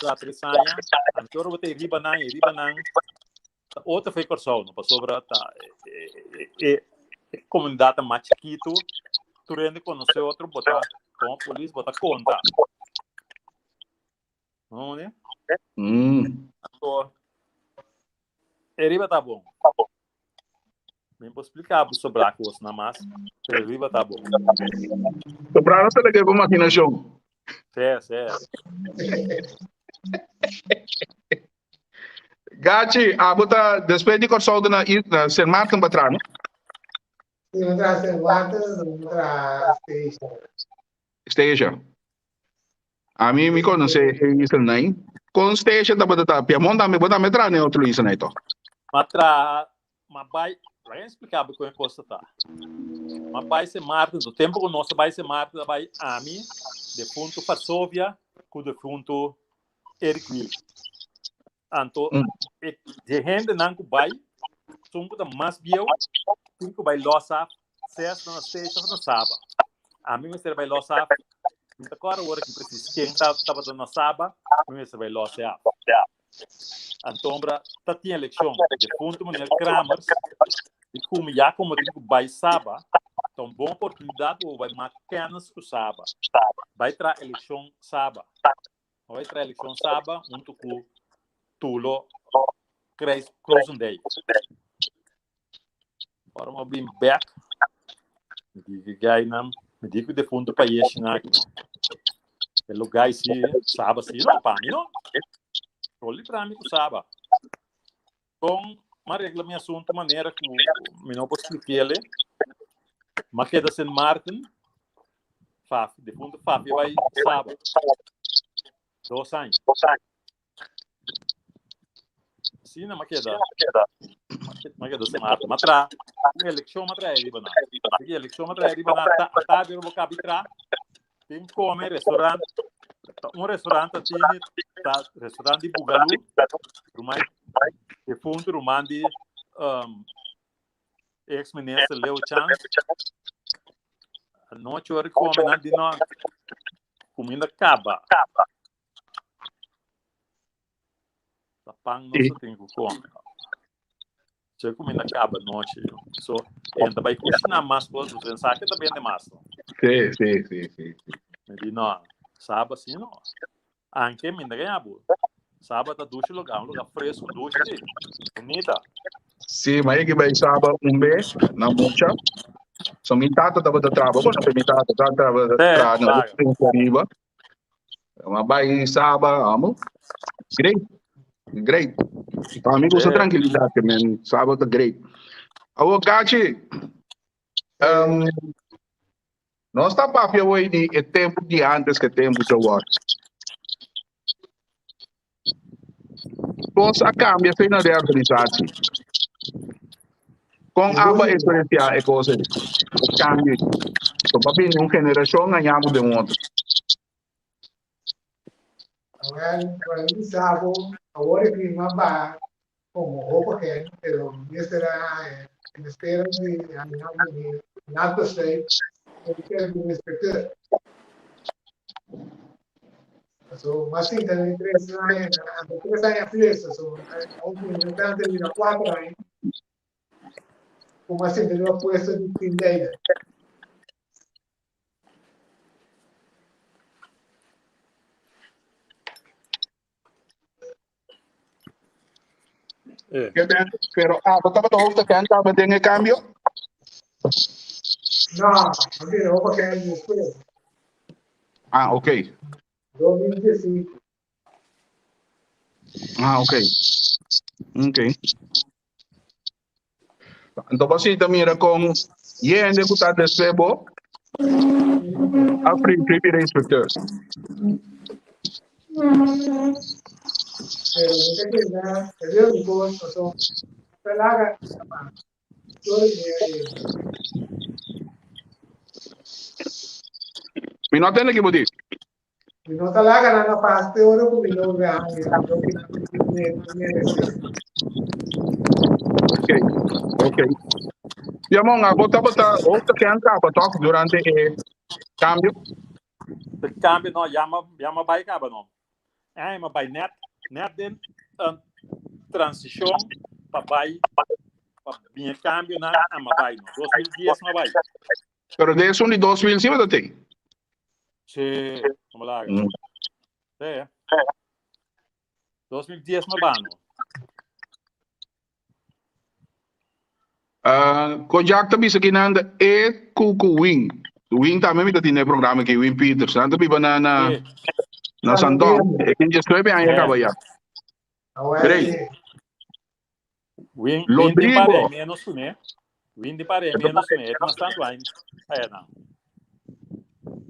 Tra tres aña, anto ora bo ta e riba nan, e riba nan, ta otro fe Kòrsou, no? Pasobra ta e e komunidat ta mas chikitu, tur hende konosé otro, bo ta komo polis bo ta konta. No, ne? Anto e riba ta bon. Mi por splika bo sobra kosnan mas, pero riba ta bon. Sobra no ta lege bo imaginashon. Sí, sí. Gachi, abo ta despues di Kòrsou ta na na Sint Maarten ba traha, no? Sí, mi traha Sint Maarten, mi traha Statia. Statia. Ami mi konosé e islanan. Kon Statia tabata ta? Piamon tambe, bo tambe traha den otro islanan tòg? M'a traha, m'a bai, laga mi splika bo kon e kos ta ta. M'a bai Sint Maarten, to tempu ku nos a bai Sint Maarten a bai ami, defuntu Varsovia ku defuntu Eric Wiel. Anto e de hendenan ku bai, sun ku ta mas bieu, tin ku bai los af, sea si ta na Station of na Saba. Ami mester bai los af, mi ta kòrda ora ki presis ken ta tabata na Saba, mi mester bai los e af. Antombra ta tin elekshon, defuntu meneer Kramers di kumi ya komo tin ku bai Saba, ta un bon oportunidat pa bo bai mak kènis ku Saba. Bai traha elekshon Saba. Bai traha elekshon Saba huntu ku Tulo Krozendijk. Ora mi bin bek, mi di ku gainan, mi di ku defuntu payeshinan aki no. E lo gai si Saba si no, pa mi no. Lo libra mi ku Saba. Kon m'a regla mi asuntu manera ku mi no por splik'el. M'a keda Sint Maarten, Fafi, defuntu Fafi a bai Saba dos aña. Asina m'a keda, m'a keda Sint Maarten. M'a traha un elekshon m'a traha riba nan. Sigui elekshon m'a traha riba nan, ta tardi ora bo kabi traha, tin kome restaurant, un restaurant ta tini, ta restaurant di Bugalú, ruman, defuntu ruman di um, ex minister Leo Chance. Anochi ora kome nan di no, kuminda kaba. Ta pan nos ta tin ku kome. Se kuminda kaba nochi. So, enta bai kusina mas kos, bo pensa ke ta bende mas. No? Sí, sí, sí, sí. Mi di no, saba si no. Anke mi no bo. Saba ta dushi lugar, un lugar fresco, dushi, bonita. Sí, maar ik bai saba un bes na mucha. So mi tata tabata traba, bueno, mi tata tabata traba na riba. Ma bai Saba, amo. Great. Great. Pa mi gusta tranquilidad, que men Saba ta great. Awo Gachi, um, nos ta papia hoy di e tempo di antes que tempo de awor. Cos a cambia fe na de organisatie. Con aba experiencia e cosa ei? E cambio ei. So pa bini un generacion gañamos den otro. Wel, wel, mi sabo, awor e clima ba como hopi gente, pero mester a en espera di haña mi nachtbesluit, mi ker di inspecteur. So, mas sinta mi tres aña, anto tres aña plus, so, un tanto bira cuatro aña. Como sinta riba puesto di team leader. Eh. Pero abo tabata hoofdagent tabata den e cambio? No, a bira hoofdagent despues. Ah, ok. 2015. Ah, ok. Ok. Anto bo sinta mira kon yende ku ta despues bo a free bira inspecteur. Pero mi ta keda e veo di kos paso ta laga sorry Mi no tende ki bo di. Mi no ta laga nan na pas te ora ku mi logra haña loke nan merese. Ok, ok. Piamon, abo tabata hoofd agent kaba toch durante e cambio? E cambio no, ya m'a ya m'a bai kaba no. Ai m'a bai net net den um, transicion pa bai pa bin e cambionan a m'a bai no. 2010 m'a bai. Pero den esun di 2000 sí bo ta tin? Sí, no me laga. Sí. 2010 m'a bano. Uh, Kojak ta bisa ki nan da e ku ku Win. Win tambe mi ta tin e programa ki Win Peters. Nan ta biba na na Sí. na Sandon. E tin 19 aña kaba ya. Great. Win, Win di Lodrigo. pare menos kuné. Win di pare menos kuné. E mas tantu aña. Aya nan.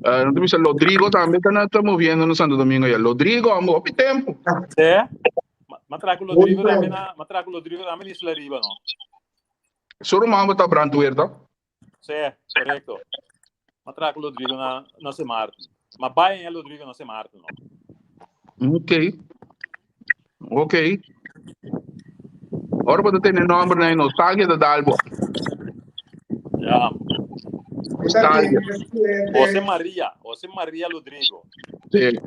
Uh, nan ta bisa Lodrigo tambe ta na ta moviendo na Santo Domingo ya. Lodrigo, amo hopi tempo. Sí. Ma traku Lodrigo tambe na, ma traku Lodrigo tambe na Isla Riba, no? Su ruman bo ta brandweer, to? Sí, correcto. Ma traku Lodrigo na, na Sint Maarten. Ma bai en Lodrigo na Sint Maarten, no? Ok. Ok. Ora bo ta tene nomber na nostalgia ta dal bo. Ja. Nostalgia. José Maria, José Maria Lodrigo. Sí.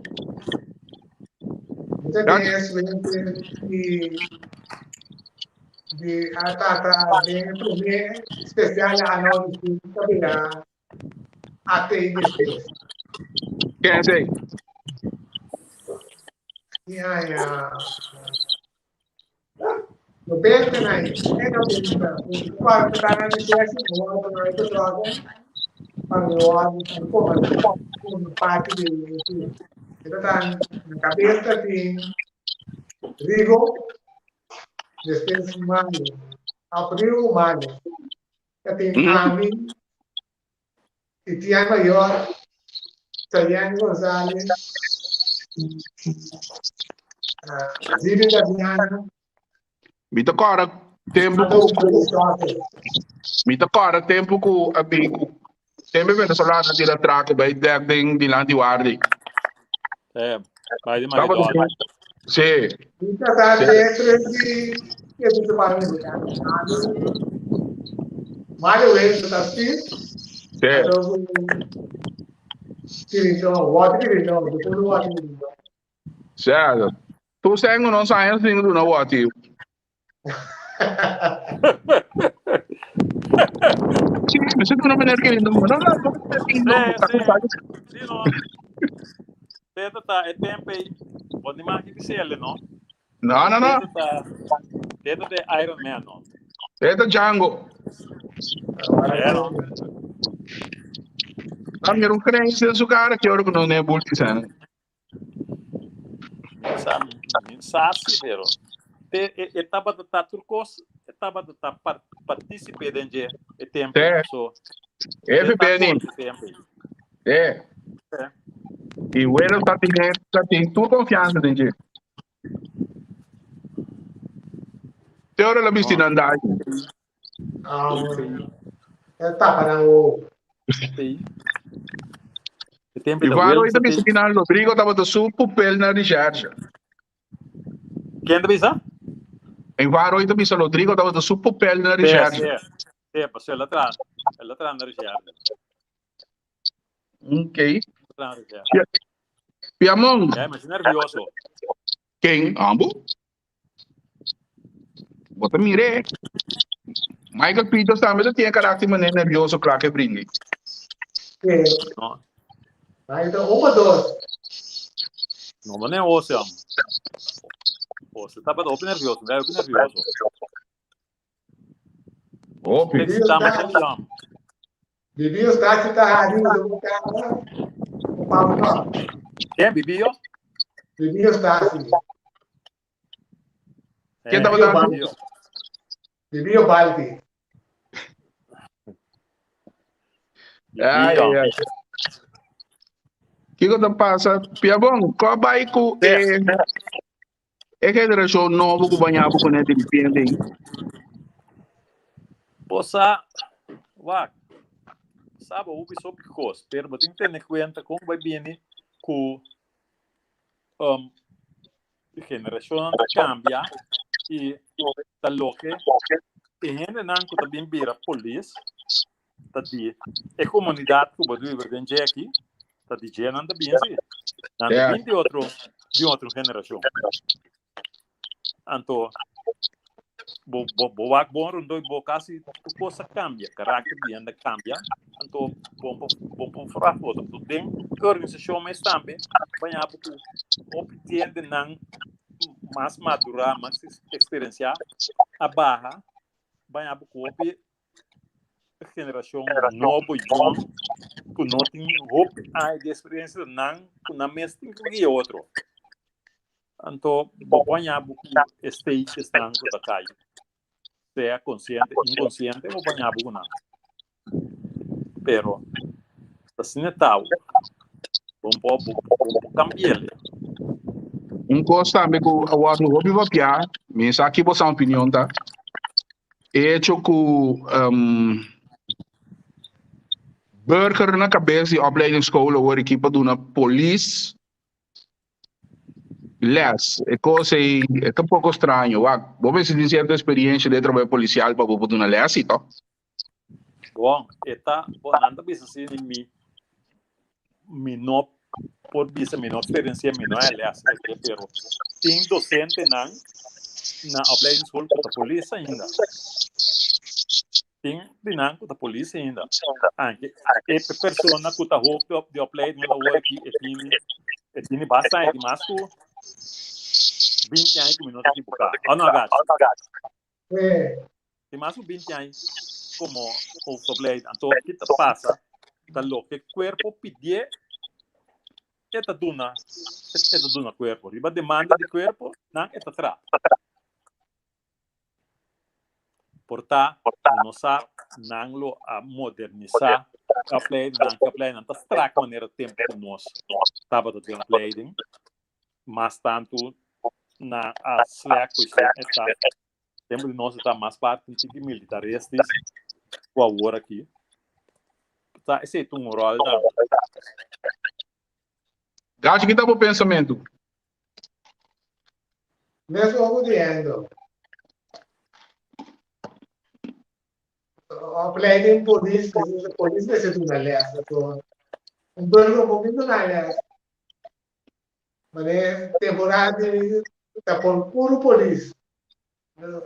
Di a tata den promé spesial ano di ta bira ATI despues. Ken esei? Di aña 90 na e 90. Cuarto ta na mi tesi, no na e troca. Pa mi word como como parte di Eta ta na cabeza tin Rigo, despues Malo. April Malo. Ta tin ami, Itian Mayor, Chayanne Gonzalez, Zibi Damiano. Mi ta kòrda tempu ku mi ta kòrda tempu ku a bin ku tempu e venezolano a tira trako bai dèk den dilanti wardi. Eh, bai di Maridona. Sí. Mi ta sa dentro di servicio panamericano. Mario Wilson ta spir. Sí. Kirindon, wòti Kirindon, di puru wòti Kirindon. Certo. Tu sen ku nos años tin ku duna wòti. Sí, mi se duna meneer Kirindon. No, no, no, Sí, sí. Sí, no. Teta ta e tempo ei. Bo ni maki bisele, no? No, no, no. Teta ta, teta ta Iron Man, no? Teta Django. É, no? A mira un creencia en su cara que ora que no ne bulti sana. Sa, sa si, pero te e, e tabata ta turcos, e tabata ta par, participe den je e tempo. É. So, E Benny. É. E Welo ta tin ta tin tur confianza den dje. Te ora la bisti nan dai. Ah, tapa nan o. E varo ita bisti nan Rodrigo tabata su pupel na recherche. Ken ta bisa? E varo ita bisa Rodrigo tabata su pupel na recherche. Sí, sí, pues el a el a na recherche. Ok. Piamon. Ja, maar nervioso. Ken? Ambo? Bo ta mire. Michael Peters tambe ta tiene karakter mané nervioso kla ke bringi. Sí. No. Maar ito opa dos. No, maar nee, oso. Oso, tá para opi nervioso, vai opi nervioso. Opi. Tá, mas ele ama. Bibi Eustáquio ta hari un cara ku Pablo no. Ken Bibio? Bibi Eustáquio. Ken tabata? Bibio. Bibio Balti. Ai, ai, ai. Kiko ta pasa? Piabon, ko bai ku e e generashon nobo ku baña bo kuné di ripiente? Bo sa, wak, sa bo hopi sopi kos, pero bo tin ku tene kuenta kon bai bini ku um, generashonnan ta kambia i ta loke. E hendenan ku ta bin bira polis ta di e komunidat ku bo ta biba den dje aki, ta di dje nan ta bin si. Nan ta bin di otro, di otro generashon. Anto bo bo bo wak bon rondó i bo kasi tur kos a kambia, karakter di hende a kambia, anto bo bo bo por verwacht otro. Anto den e organisashon mes tambe baña bo ku hopi hendenan mas madurá, mas eksperensiá a baha baña bo ku hopi generashon nobo yòn ku no tin hopi aña di eksperensia nan ku nan mes tin ku guia otro. Anto bo por haña bo ku e stagesnan ku ta kai, sea konsiente, inkonsiente, bo por haña bo ku nan. Pero asina ta awe, bo no por, bo no por kambi'el. Un kos tambe ku a wòrdu hopi papiá, mi sa ki boso opinion ta, e hecho ku burger na kabes di opleidingsschool awor aki pa duna polis Les, e kos ei e ta un poko straño. Wak, bo mester tin sierto experiencia den trabou policial pa bo por duna les, si to? Bon, e ta, bon, nan ta bisa si ni mi, mi no por bisa, mi no experiencia, mi no a les, pero tin docentenan na opleidingsschool ku ta polis ainda. Tin di nan ku ta polis ainda. Anke e persona ku ta hoofd di opleiding awor aki e tin e tin basta aña, tin mas ku binti aña ku mi no ta ekiboká. O no Agachi? Tin mas ku binti aña komo hoofdopleiding. Anto ki ta pasa ta loke kuerpo pidié e ta duna e ta duna kuerpo. Riba demanda di kuerpo nan e ta traha. Por ta ku no sa nan lo a modernisá e opleiding, nan ke opleiding nan ta strak manera tempu ku nos tabata den opleiding, mas tantu nan a slèk ku e ta tempu di nos e ta mas parti un tiki militaristis ku awor aki. Ta esei ta un ròl tambe. Gachi, ki ta bo pensamentu? Mes oco di Endo. Opleiding polis, polis mester duna les. Anto, un burger no por bin duna les. Mane temporada di ta por puro polis.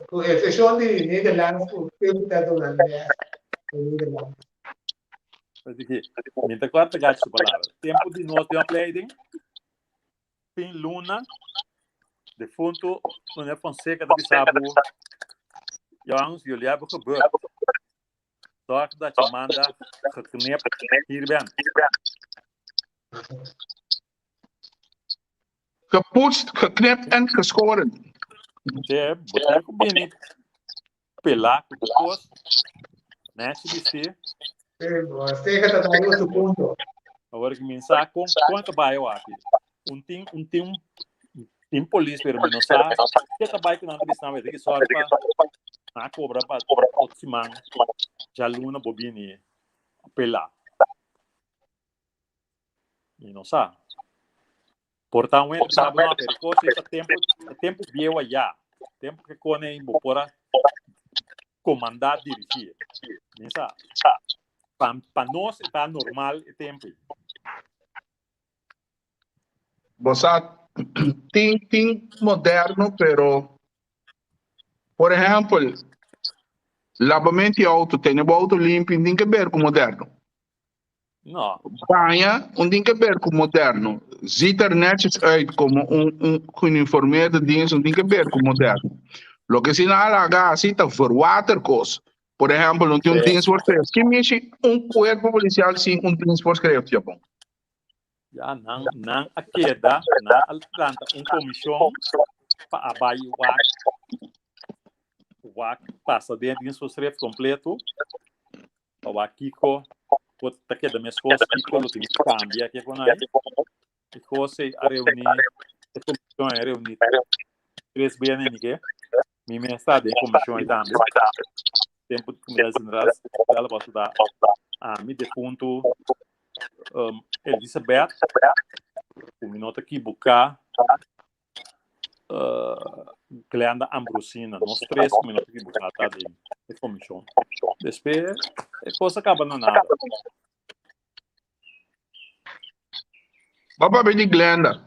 Ku excepcion di Nederlands ku tempo ta duna les na Nederlands. Mi ta kwarta gachi su palabra. Tempo di nos den opleiding, Fin luna, defunto meneer Fonseca ta bisa bo, Jongens, jullie hebben gebeurd. Zorg dat je maandag geknipt hier bent. Gepoetst, geknipt en geschoren. Te, bo tin ku bini pelá ku tur kos, nèchi bistí. Fonseca ta dando su punto. Awor ki mi sa kon kon e ta bai awaki. Un tin un tin tin polis pero mi no sa ke ta bai ku nan ta bisa nan wete ki sòru pa nan a kobra pa otro siman djaluna bo bini pelá. Mi no sa. Por ta un hende bisa bo no, pero e kos ei ta tempu e tempu bieu ayá. Tempu ke kone ei bo por a komandá dirigí. Mi sa. Pa pa nos e ta normal e tempu ei. Bo sa tin tin moderno pero por ehempel labamento di auto tene bo auto limpi tin ke ber ku moderno. No. Baña un tin ke ber ku moderno. Ziet er netjes uit komo un un geuniformeerde dienst un tin ke ber ku moderno. Loke si nan a laga hasi ta verwater kos. Por ehempel, no tin un Sí. dienstvoorschrift. Ki mishi un kuerpo polisial sin un dienstvoorschrift, Japon? Ja, nan, nan a keda, nan a planta un komishon pa a bai wak, wak pasa den dienstvoorschrift kompleto. Pa wak kiko por ta keda meskos, kiko lo tin ku kambia, ke kon ai. E kos ei a reuní, e komishon a reuní tres bia neni ke. Mi mes ta den komishon ei tambe. Tempu di Comunidad General, ela paso ta ami defuntu um, Elizabeth, ku mi no ta ekiboká, uh, Glenda Ambrosina. Nos tres ku mi no ta ekiboká ta den. E komishon. Despues e kos a kaba na nada. Bo papia di Glenda,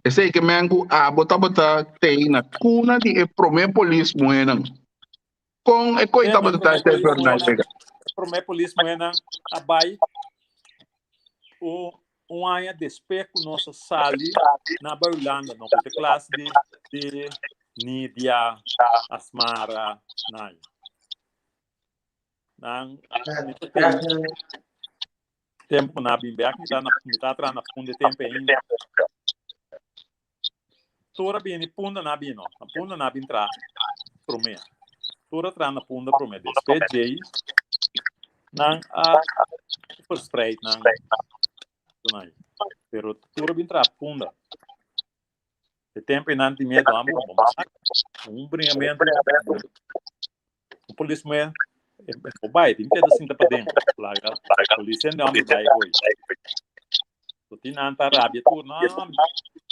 esei ke men ku abo tabata tei na kuna di e promé polis muhénan. Kon e koi tabata ta esei Fernand Vega? E promé polis muhénan a bai un aña despues ku nos a sali na bai Hulanda, no ku te klas di di Nidia, Asmara, nan. Nan tempo ku nan a bin bek mi ta na mi ta traha na Punda e tempo ainda. Tur a bini Punda nan a bini no, na Punda nan a bin traha promé. Tur a traha na Punda promé despues djei nan a verspreid nan tunai. Pero tur a bin traha Punda. E tempo einan tin miedo ambo un bringamentu un polis muhé e por bai tin keda sinta paden laga polis hende homber bai hoy so tin nan ta rabia tur no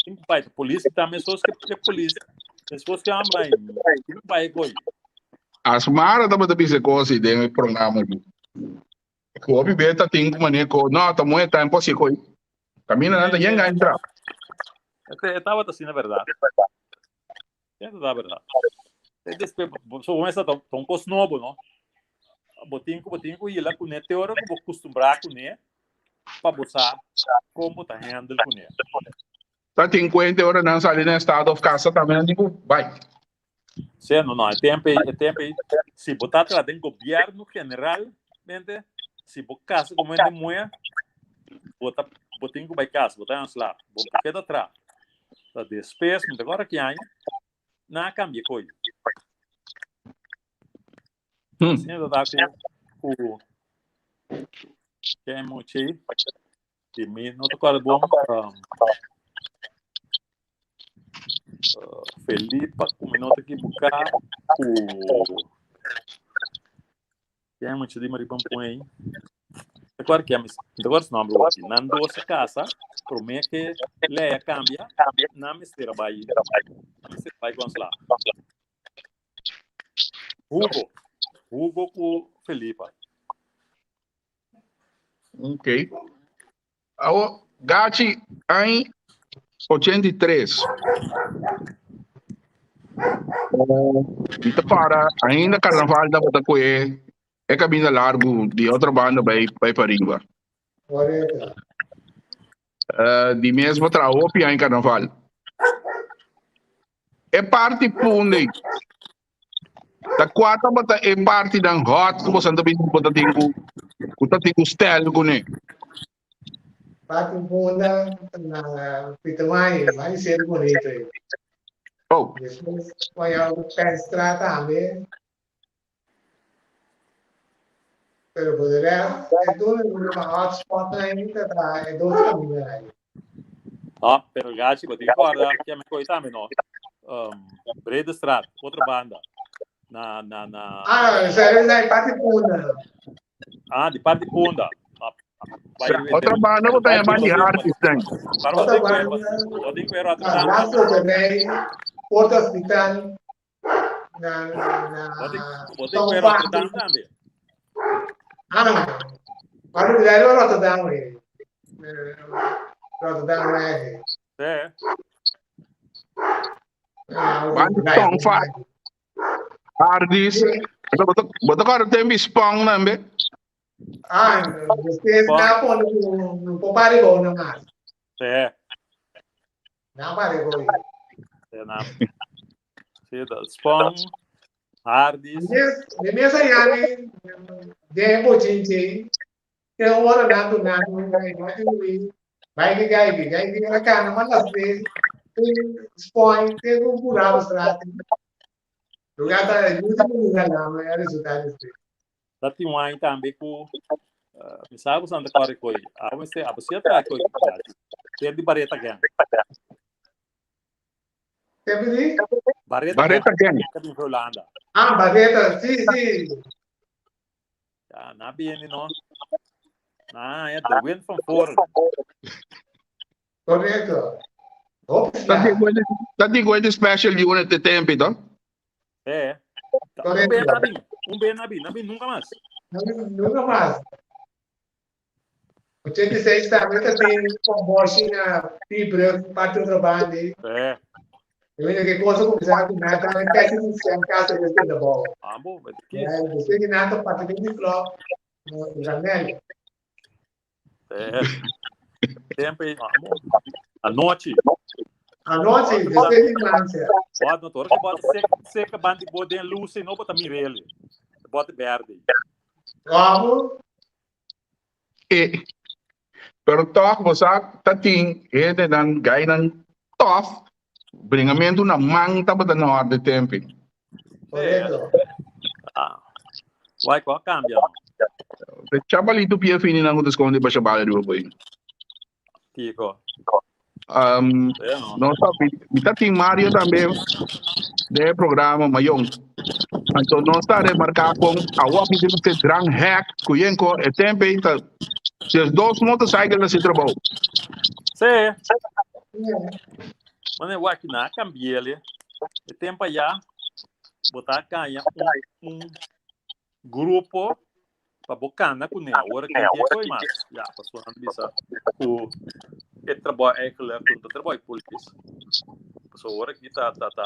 tin ku bai polis ta meskos ke polis meskos ke homber ai tin ku bai hoy. Asmara tabata bisa kos ei den e programa aki. Ku hopi bes ta tin ku manera ku no ta muhe tempo asi koy. Kaminda nan ta yenga entra. E tabata asina berdad. E ta berdad. E despues so bo mester ta un kos nobo no. Bo tin ku bo tin ku hila kuné te ora ku bo kustumbrá kuné pa bo sa kon bo ta handle kuné. Ta tin kuenta ora nan sali na estado of kasa tambe nan tin ku bai. Sí, no, no, e tempo ei, e tempo ei, si bo ta traha den gobierno generalmente, si bo kasa ku hende muhé, bo ta, bo tin ku bai kas, bo ta ontslag, bo por keda traha. Ta despues, mi ta kòrda ki aña, nan a kambia koyo. Asina ta ta ku, ku ken mucha ei, si mi no ta kòrda bon, Felipa ku mi no ta ekibuká ku ken mucha di Maripán Puey. Ta kòrda ken mi ta kòrda su nòmber awor. Nan dos a kasa promé ke lei a kambia nan mester a bai nan mester a bai konsulado. Hugo Hugo ku Felipa. Ok. Awo, Gachi, aña 83. Mi ta para ainda carnaval tabata cu e e caminda largo di otro banda bay bay pariba. Correcto. Di mes bo traha hopi aña carnaval. E parti punde Ta kua tabata e partinan hot ku boso ta bin ku ta tin ku ku ta tin ku stèl kuné? Parti Punda na Pietermaai, mai ser bonito ei. Oh. Despues waya Penstraat tambe. Pero por de rest, e duna e hotspot ainda ta e dos kaminda ei. Ah, pero Gachi, bo tin que guarda que me coi tambe, no? Um, Bredestraat, otra banda. Na, na, na. Ah, esa es la parte Punda. Ah, di parte Punda. Ah, Otra banda bo ta llama di Hartisten. Otra banda. Ah, Lazo de Rey, Porto Hospital, na, na, Bo tin que Rotterdam tambe. Ah, maar nu zijn we Rotterdam weer. Rotterdam weg. Sí. Want tongva. Hardis. Bo ta kòrda tempu spong tambe? Ah, después na pone un po pare go na mas. Sí. Na pare go. Sí, na. Sí, da spong. Hardis. Mi mes a yami den bochinche te ora nan duna mi nan bai ki gai gai ki a kana man las tres spoin te ku pura strati lugar ta e último lugar la me resulta después. Ta tin un aña tambe ku mi sa ku Santa Clara koi a mester a basiá tra koi ter di Bareta Gang. Ke pidi? Bareta, Bareta Gang. Ka bin Holanda. Ah, Bareta, sí, sí. Ja, na bini no. Na, ja, de wind van voren. Correcto. Dat die goeie special unit de tempo, toch? Eh. Correcto. Un be na bin, na bin nunca mas. Nunca mas. 86 tambe ta tin komboshi na Piebrug, parti otro bandi. Eh. Eu weet que cosa começar com nada, também casi não se casa de este da bola. Ambo, mas que? É, você que nada parte de club, no Janel. Eh. Tempo aí, ambo. Anochi. Anochi, después de infancia. Bota, no, ora que bota seca, seca bandi bo den luz e no bota mirele. Bota verde. Como? E, pero toch, bo sa, ta tin hendenan, gainan tof, bringamentu na man tabata na orde tempi. Correcto. Ah. Wai, ko cambia. De chabalito pia fini nan ku ta skonde pa chabala riba boy. Kiko. Um, no sa, mi ta tin Mario tambe de programa Mayon. Anto nos ta remarca con awa mi debe ser gran hack kuyenko e tempe ta si dos motorcycle na si trabou. Sí. Mane waki na cambiele. E tempo ya botar canha un, un grupo pa bo cana cune. Awor aki no tin e coi mas. Ya, pasobra nan ta bisa cu e trabou eigenlijk no ta trabou di polis. Pasobra awor aki ta ta ta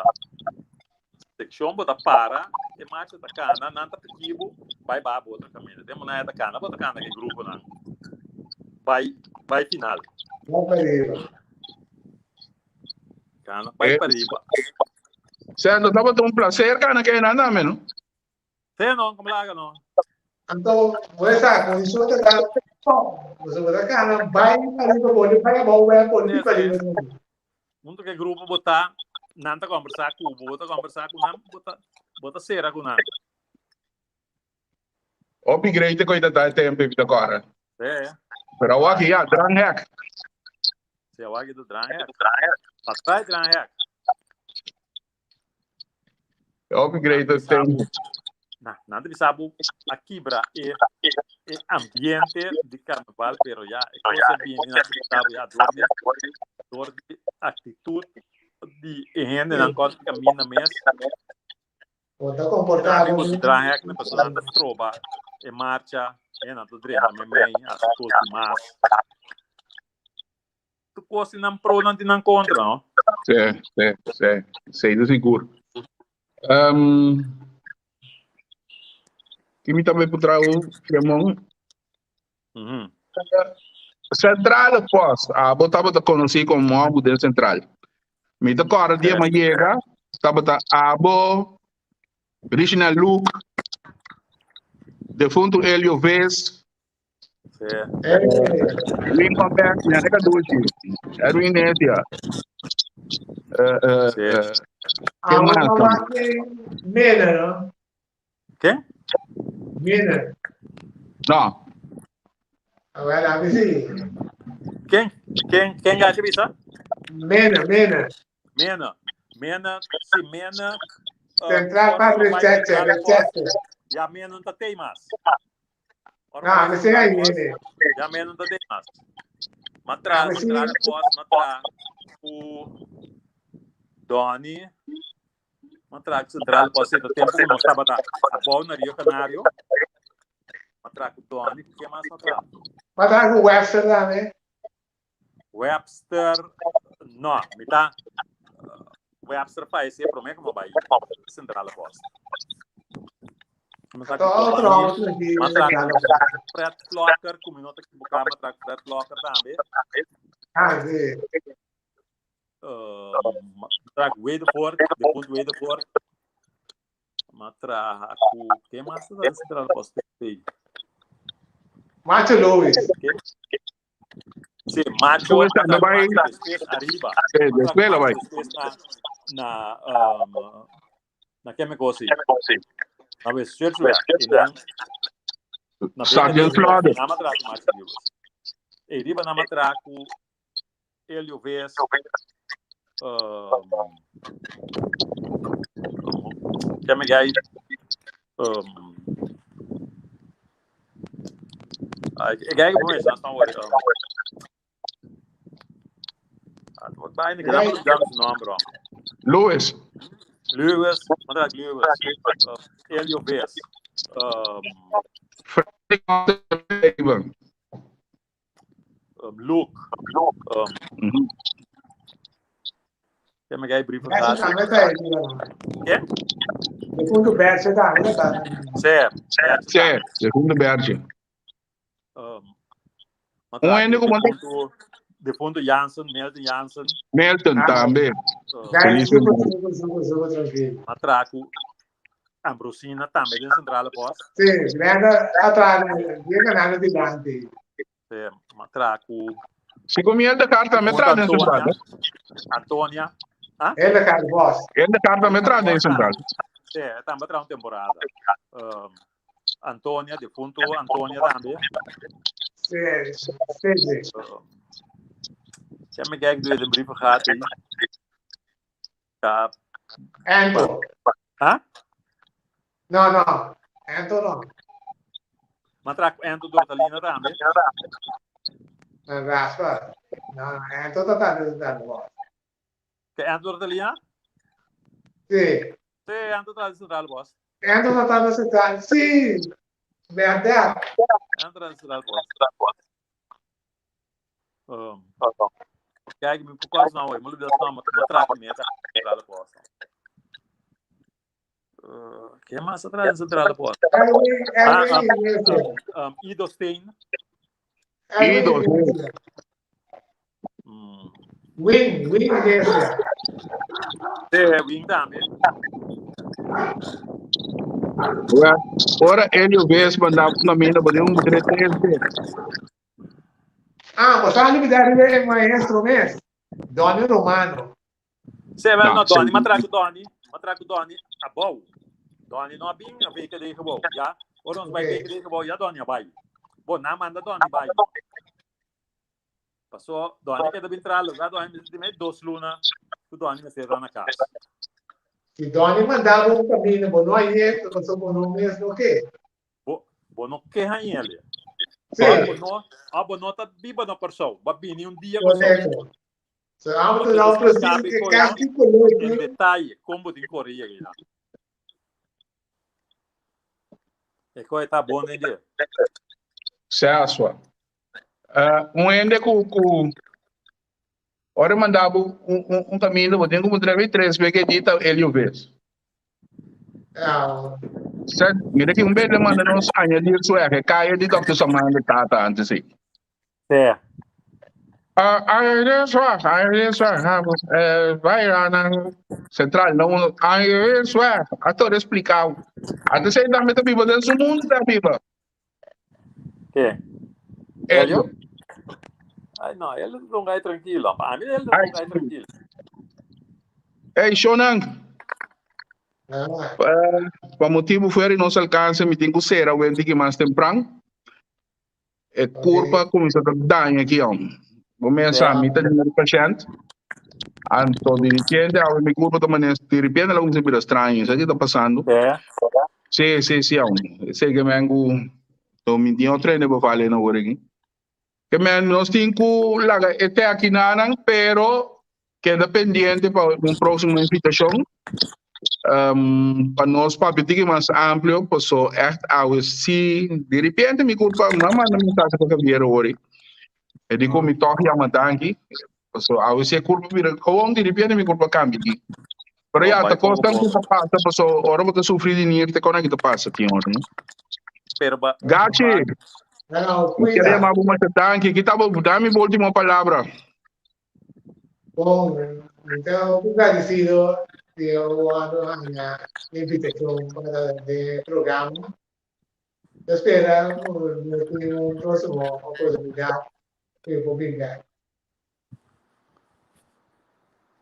seccion bo ta para, e marcha ta cana, nan ta piki bo, bay baha bo otro caminda. Den manera ta cana, bo ta cana cu e gruponan bay bay final. Bay pa riba. Cana bay pa riba. Sendo, tabata un placer cana cu e nan tambe, no? Te no, como laga no. Anto, bo sa, kondishon ta ta top. Bo sa bo ta kana bai pariba, boli bai abou, bai boli Sí, pariba. sí. Junto que grupo bo ta, nan ta conversa ku bo, bo ta conversa ku nan, bo ta, bo ta sera ku nan. Hopi great ko ita ta tempo ita kora. Sí. Pero awor aki ya, drang hek. Sí, awor aki ta drang hek. Patrai drang hek. Hopi great tempo. Na, nan ta bisa bo a kibra e e ambiente di carnaval, pero ya e cosa bini nan ta bisa bo ya door di door di actitud di e hendenan cu camina mes. Bo ta comporta bo. Bo draai hek na persona ta stroba e marcha, e nan ta drenta memey, haci cos di mas. Tur kos tin nan pro, nan tin nan kontra, no? Sí, sí, sí. Sí, ta sigur. Um, ki mi tambe por trau, Filemon? Mm -hmm. Centrale Post, abo tabata konosí komo abo den Central. Mi ta kòrda dia mi a yega, tabata abo, Richinel Luke, defuntu Elio Ves, Sí. Erwin van Berg, mi ane Kadushi, Erwin Nesia. Sí. ¿Qué Ah, más? mamá que Mena, no? ¿Qué? Mena. No, A ver, a ver si. ¿Quién? ¿Quién? ¿Quién gacha bisa? Mena, Mena. Mena. Mena, si Mena. Central pa Rechete, Rechete. Ya Mena no ta tei mas. Ah, me sei aí, né? Ya Mena no ta tei mas. Matra, Ah, me sei. matra, pos, matra. O Donny. Matra, central, pos, ta tempo que nós estava tá. A bola na Rio Canário. Matra com Donny, que mais matra? Matra com Webster lá, né? Webster, no, mi ta Webster falleció promé como bai Central Post. Fred Flocker, ku mi no ta ekivoká, mi a traha Fred Flocker tambe. Ah, sí. Mi a traha ku Wedervoort, defuntu Wedervoort. Mi a traha ku, ken mas ta den Central Post? Macho Lewis. Sí, macho, Después la bai. después arriba. Sí, después la bai. Después na, na, um, na que me cosi. Na vez, y nan, na Sergeant Flores. Na matra ku Macho Lewis. E riba na matra ku Elio Vez. Um, que me gai um, Ai, e gai bom is, não worry. Ah, wat bijna ik heb het naam bro. Lewis. Lewis, maar dat Lewis. Elio Vez. Freddy Luke. Ke me gai brief Bertje tambe ta ahí, mira. Ke? Defunto Bertje tambe ta. Sí, Bertje Sí, defunto Bertje. Un hende ku defunto, defunto Jansen, Milton Jansen. Milton tambe. Feliz super, super, super tranquilo. Matraku Ambrosina tambe den Centrale Post. Sí, Brenda atrás, bien ganando dilanti. Sí, matraku. Si ku mi Eldegard tambe traha den Central. Antonia. Ah? Eldegard Bos. Eldegard tambe traha den Central. Sí, tambe traha un temporada. Um, Antonia, defunto Antonia tambe. Sí, sí, sí. Um, ja, me kijk door de brieven gaat. Ja. Anto. Ha? No, no. Anto no. Maar track Anto Dortalina tambe. Raspa. No, no, Anto ta tambe ta no. Ke Anto Dortalina? Sí. Sí, Anto ta central bos. Anto ta tambe central. Sí. Verdad. Anto ta central bos. Um, kijk, mi por quase não, ik moet dat nou, maar track me ta centrale post. Uh, que mais atrás da centrale post? Ah, um, Ido Steen. Ido. Win, win Iglesia. Sí, win tambe. Ora Elio Vez mandava na mina, bo un tres tres. Ah, bo sa olvidar riba e maestro mes, Donny Romano. Sí, wel, no, Donny, ma traku Donny, ma traku Donny abou. Donny no a bin a VKD gebouw, ja. Ora ons bai VKD gebouw, ja Donny a bai. Bo, na manda Donny bai. Paso, Donny keda bin traha lugar, Donny mester tin mei dos luna ku Donny mester ta na kas. Si Donny manda bo un camino, bo no a yet, paso bo no mes no ke. Bo, bo no ke haña ele. Sí. Bo no, ah, bo no ta biba na Kòrsou. Bo a bini un dia Kòrsou. Correcto. So, amo te da un precies que casi color. En detalle, kon bo tin kore yega einan. E koe ta bon den dje. Saswa. Uh, un hende ku ku ora manda bo un, un, un camino, bo tin ku puntra mi tres be ke dita Elio ves. Ah, Sa, mira que un vez le manda nos añadir su eje, calle di Dr. Samanda tata antes sí. Sí. Ah, añadir su eje, añadir su eje, eh, vaya na central, no uno, añadir su eje, a todo explicado. Antes ahí también te vivo, den su mundo te vivo. Ke? Elio. Ay, no, él es un guy tranquilo. A mí él es un guy tranquilo. Hey, Shonan. Ah. Pa motivo fuera y nos alcance, mi tengo cera wenti que más temprano. E curpa comienza a daño aquí aún. Comienza a mitad de paciente. Anto di repente, ahora mi curpa ta manera, di repente la comienza a bira extraño. ¿Sabes qué está pasando? Sí, sí, sí, aún. Sei que mengo, to mi tin otro ene bofale no por aquí. Que men nos tin ku laga este aquí nanan, pero queda pendiente pa un próximo invitación. Um, pa nos papia tiki mas amplio, paso echt awe si di repente mi culpa, ma manda mensaje pa Javier ori. E dico mi toch llama danki. Paso awe si e culpa bira gewoon di repente mi culpa cambia di. Pero ya, ta costan ku ta pasa, paso ora bo ta sufri di nier te kona ki ta pasa tin ora, no? Pero ba Gachi, No, mi quiere cuida. llamar bo masha danki. Kita bo dami bo último palabra. Bon, mi ta hopi agradecido di wòrdu haña e invitashon pa ta den e programa. Ta spera ku nos tin un próksimo oportunidat ku e por bin bèk.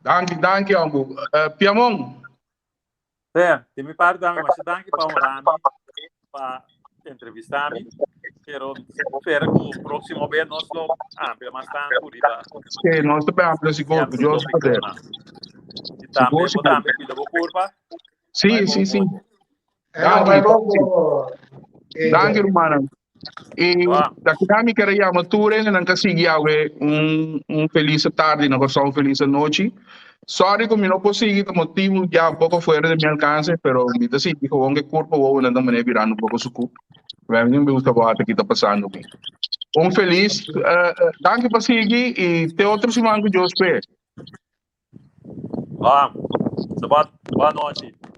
Danki, danki, hombo. Piamon. Be, di mi parti tambe masha danki pa honra mi, pa entrevista mi. Pero spera ku próksimo be nos lo amplia mas tantu riba. Sí, nos ta amplia sigur, cierto Dios poder. tópikonan. I tambe Sigur, bo sigur. tambe kuida bo kurpa. Sí, Bai sí, bon sí. bon. No, bai Danki. bon bo, Danki, Angel. rumannan. I Wa. daki mi kere yama tur hende nan ka sigui awe un un felis tardi na Kòrsou, un felis anochi. Sorry ku mi no por sigui ta motibu ya un poko fuera de mi alkanse, pero mi ta sinti gewoon ke kurpa wowonan ta manera birando un poko suku. Mi no gusta wak ki ta pasando mi. Un felis, uh, danki pa sigui i te otro siman ku Dios pe. Ah, sabat, boa noite.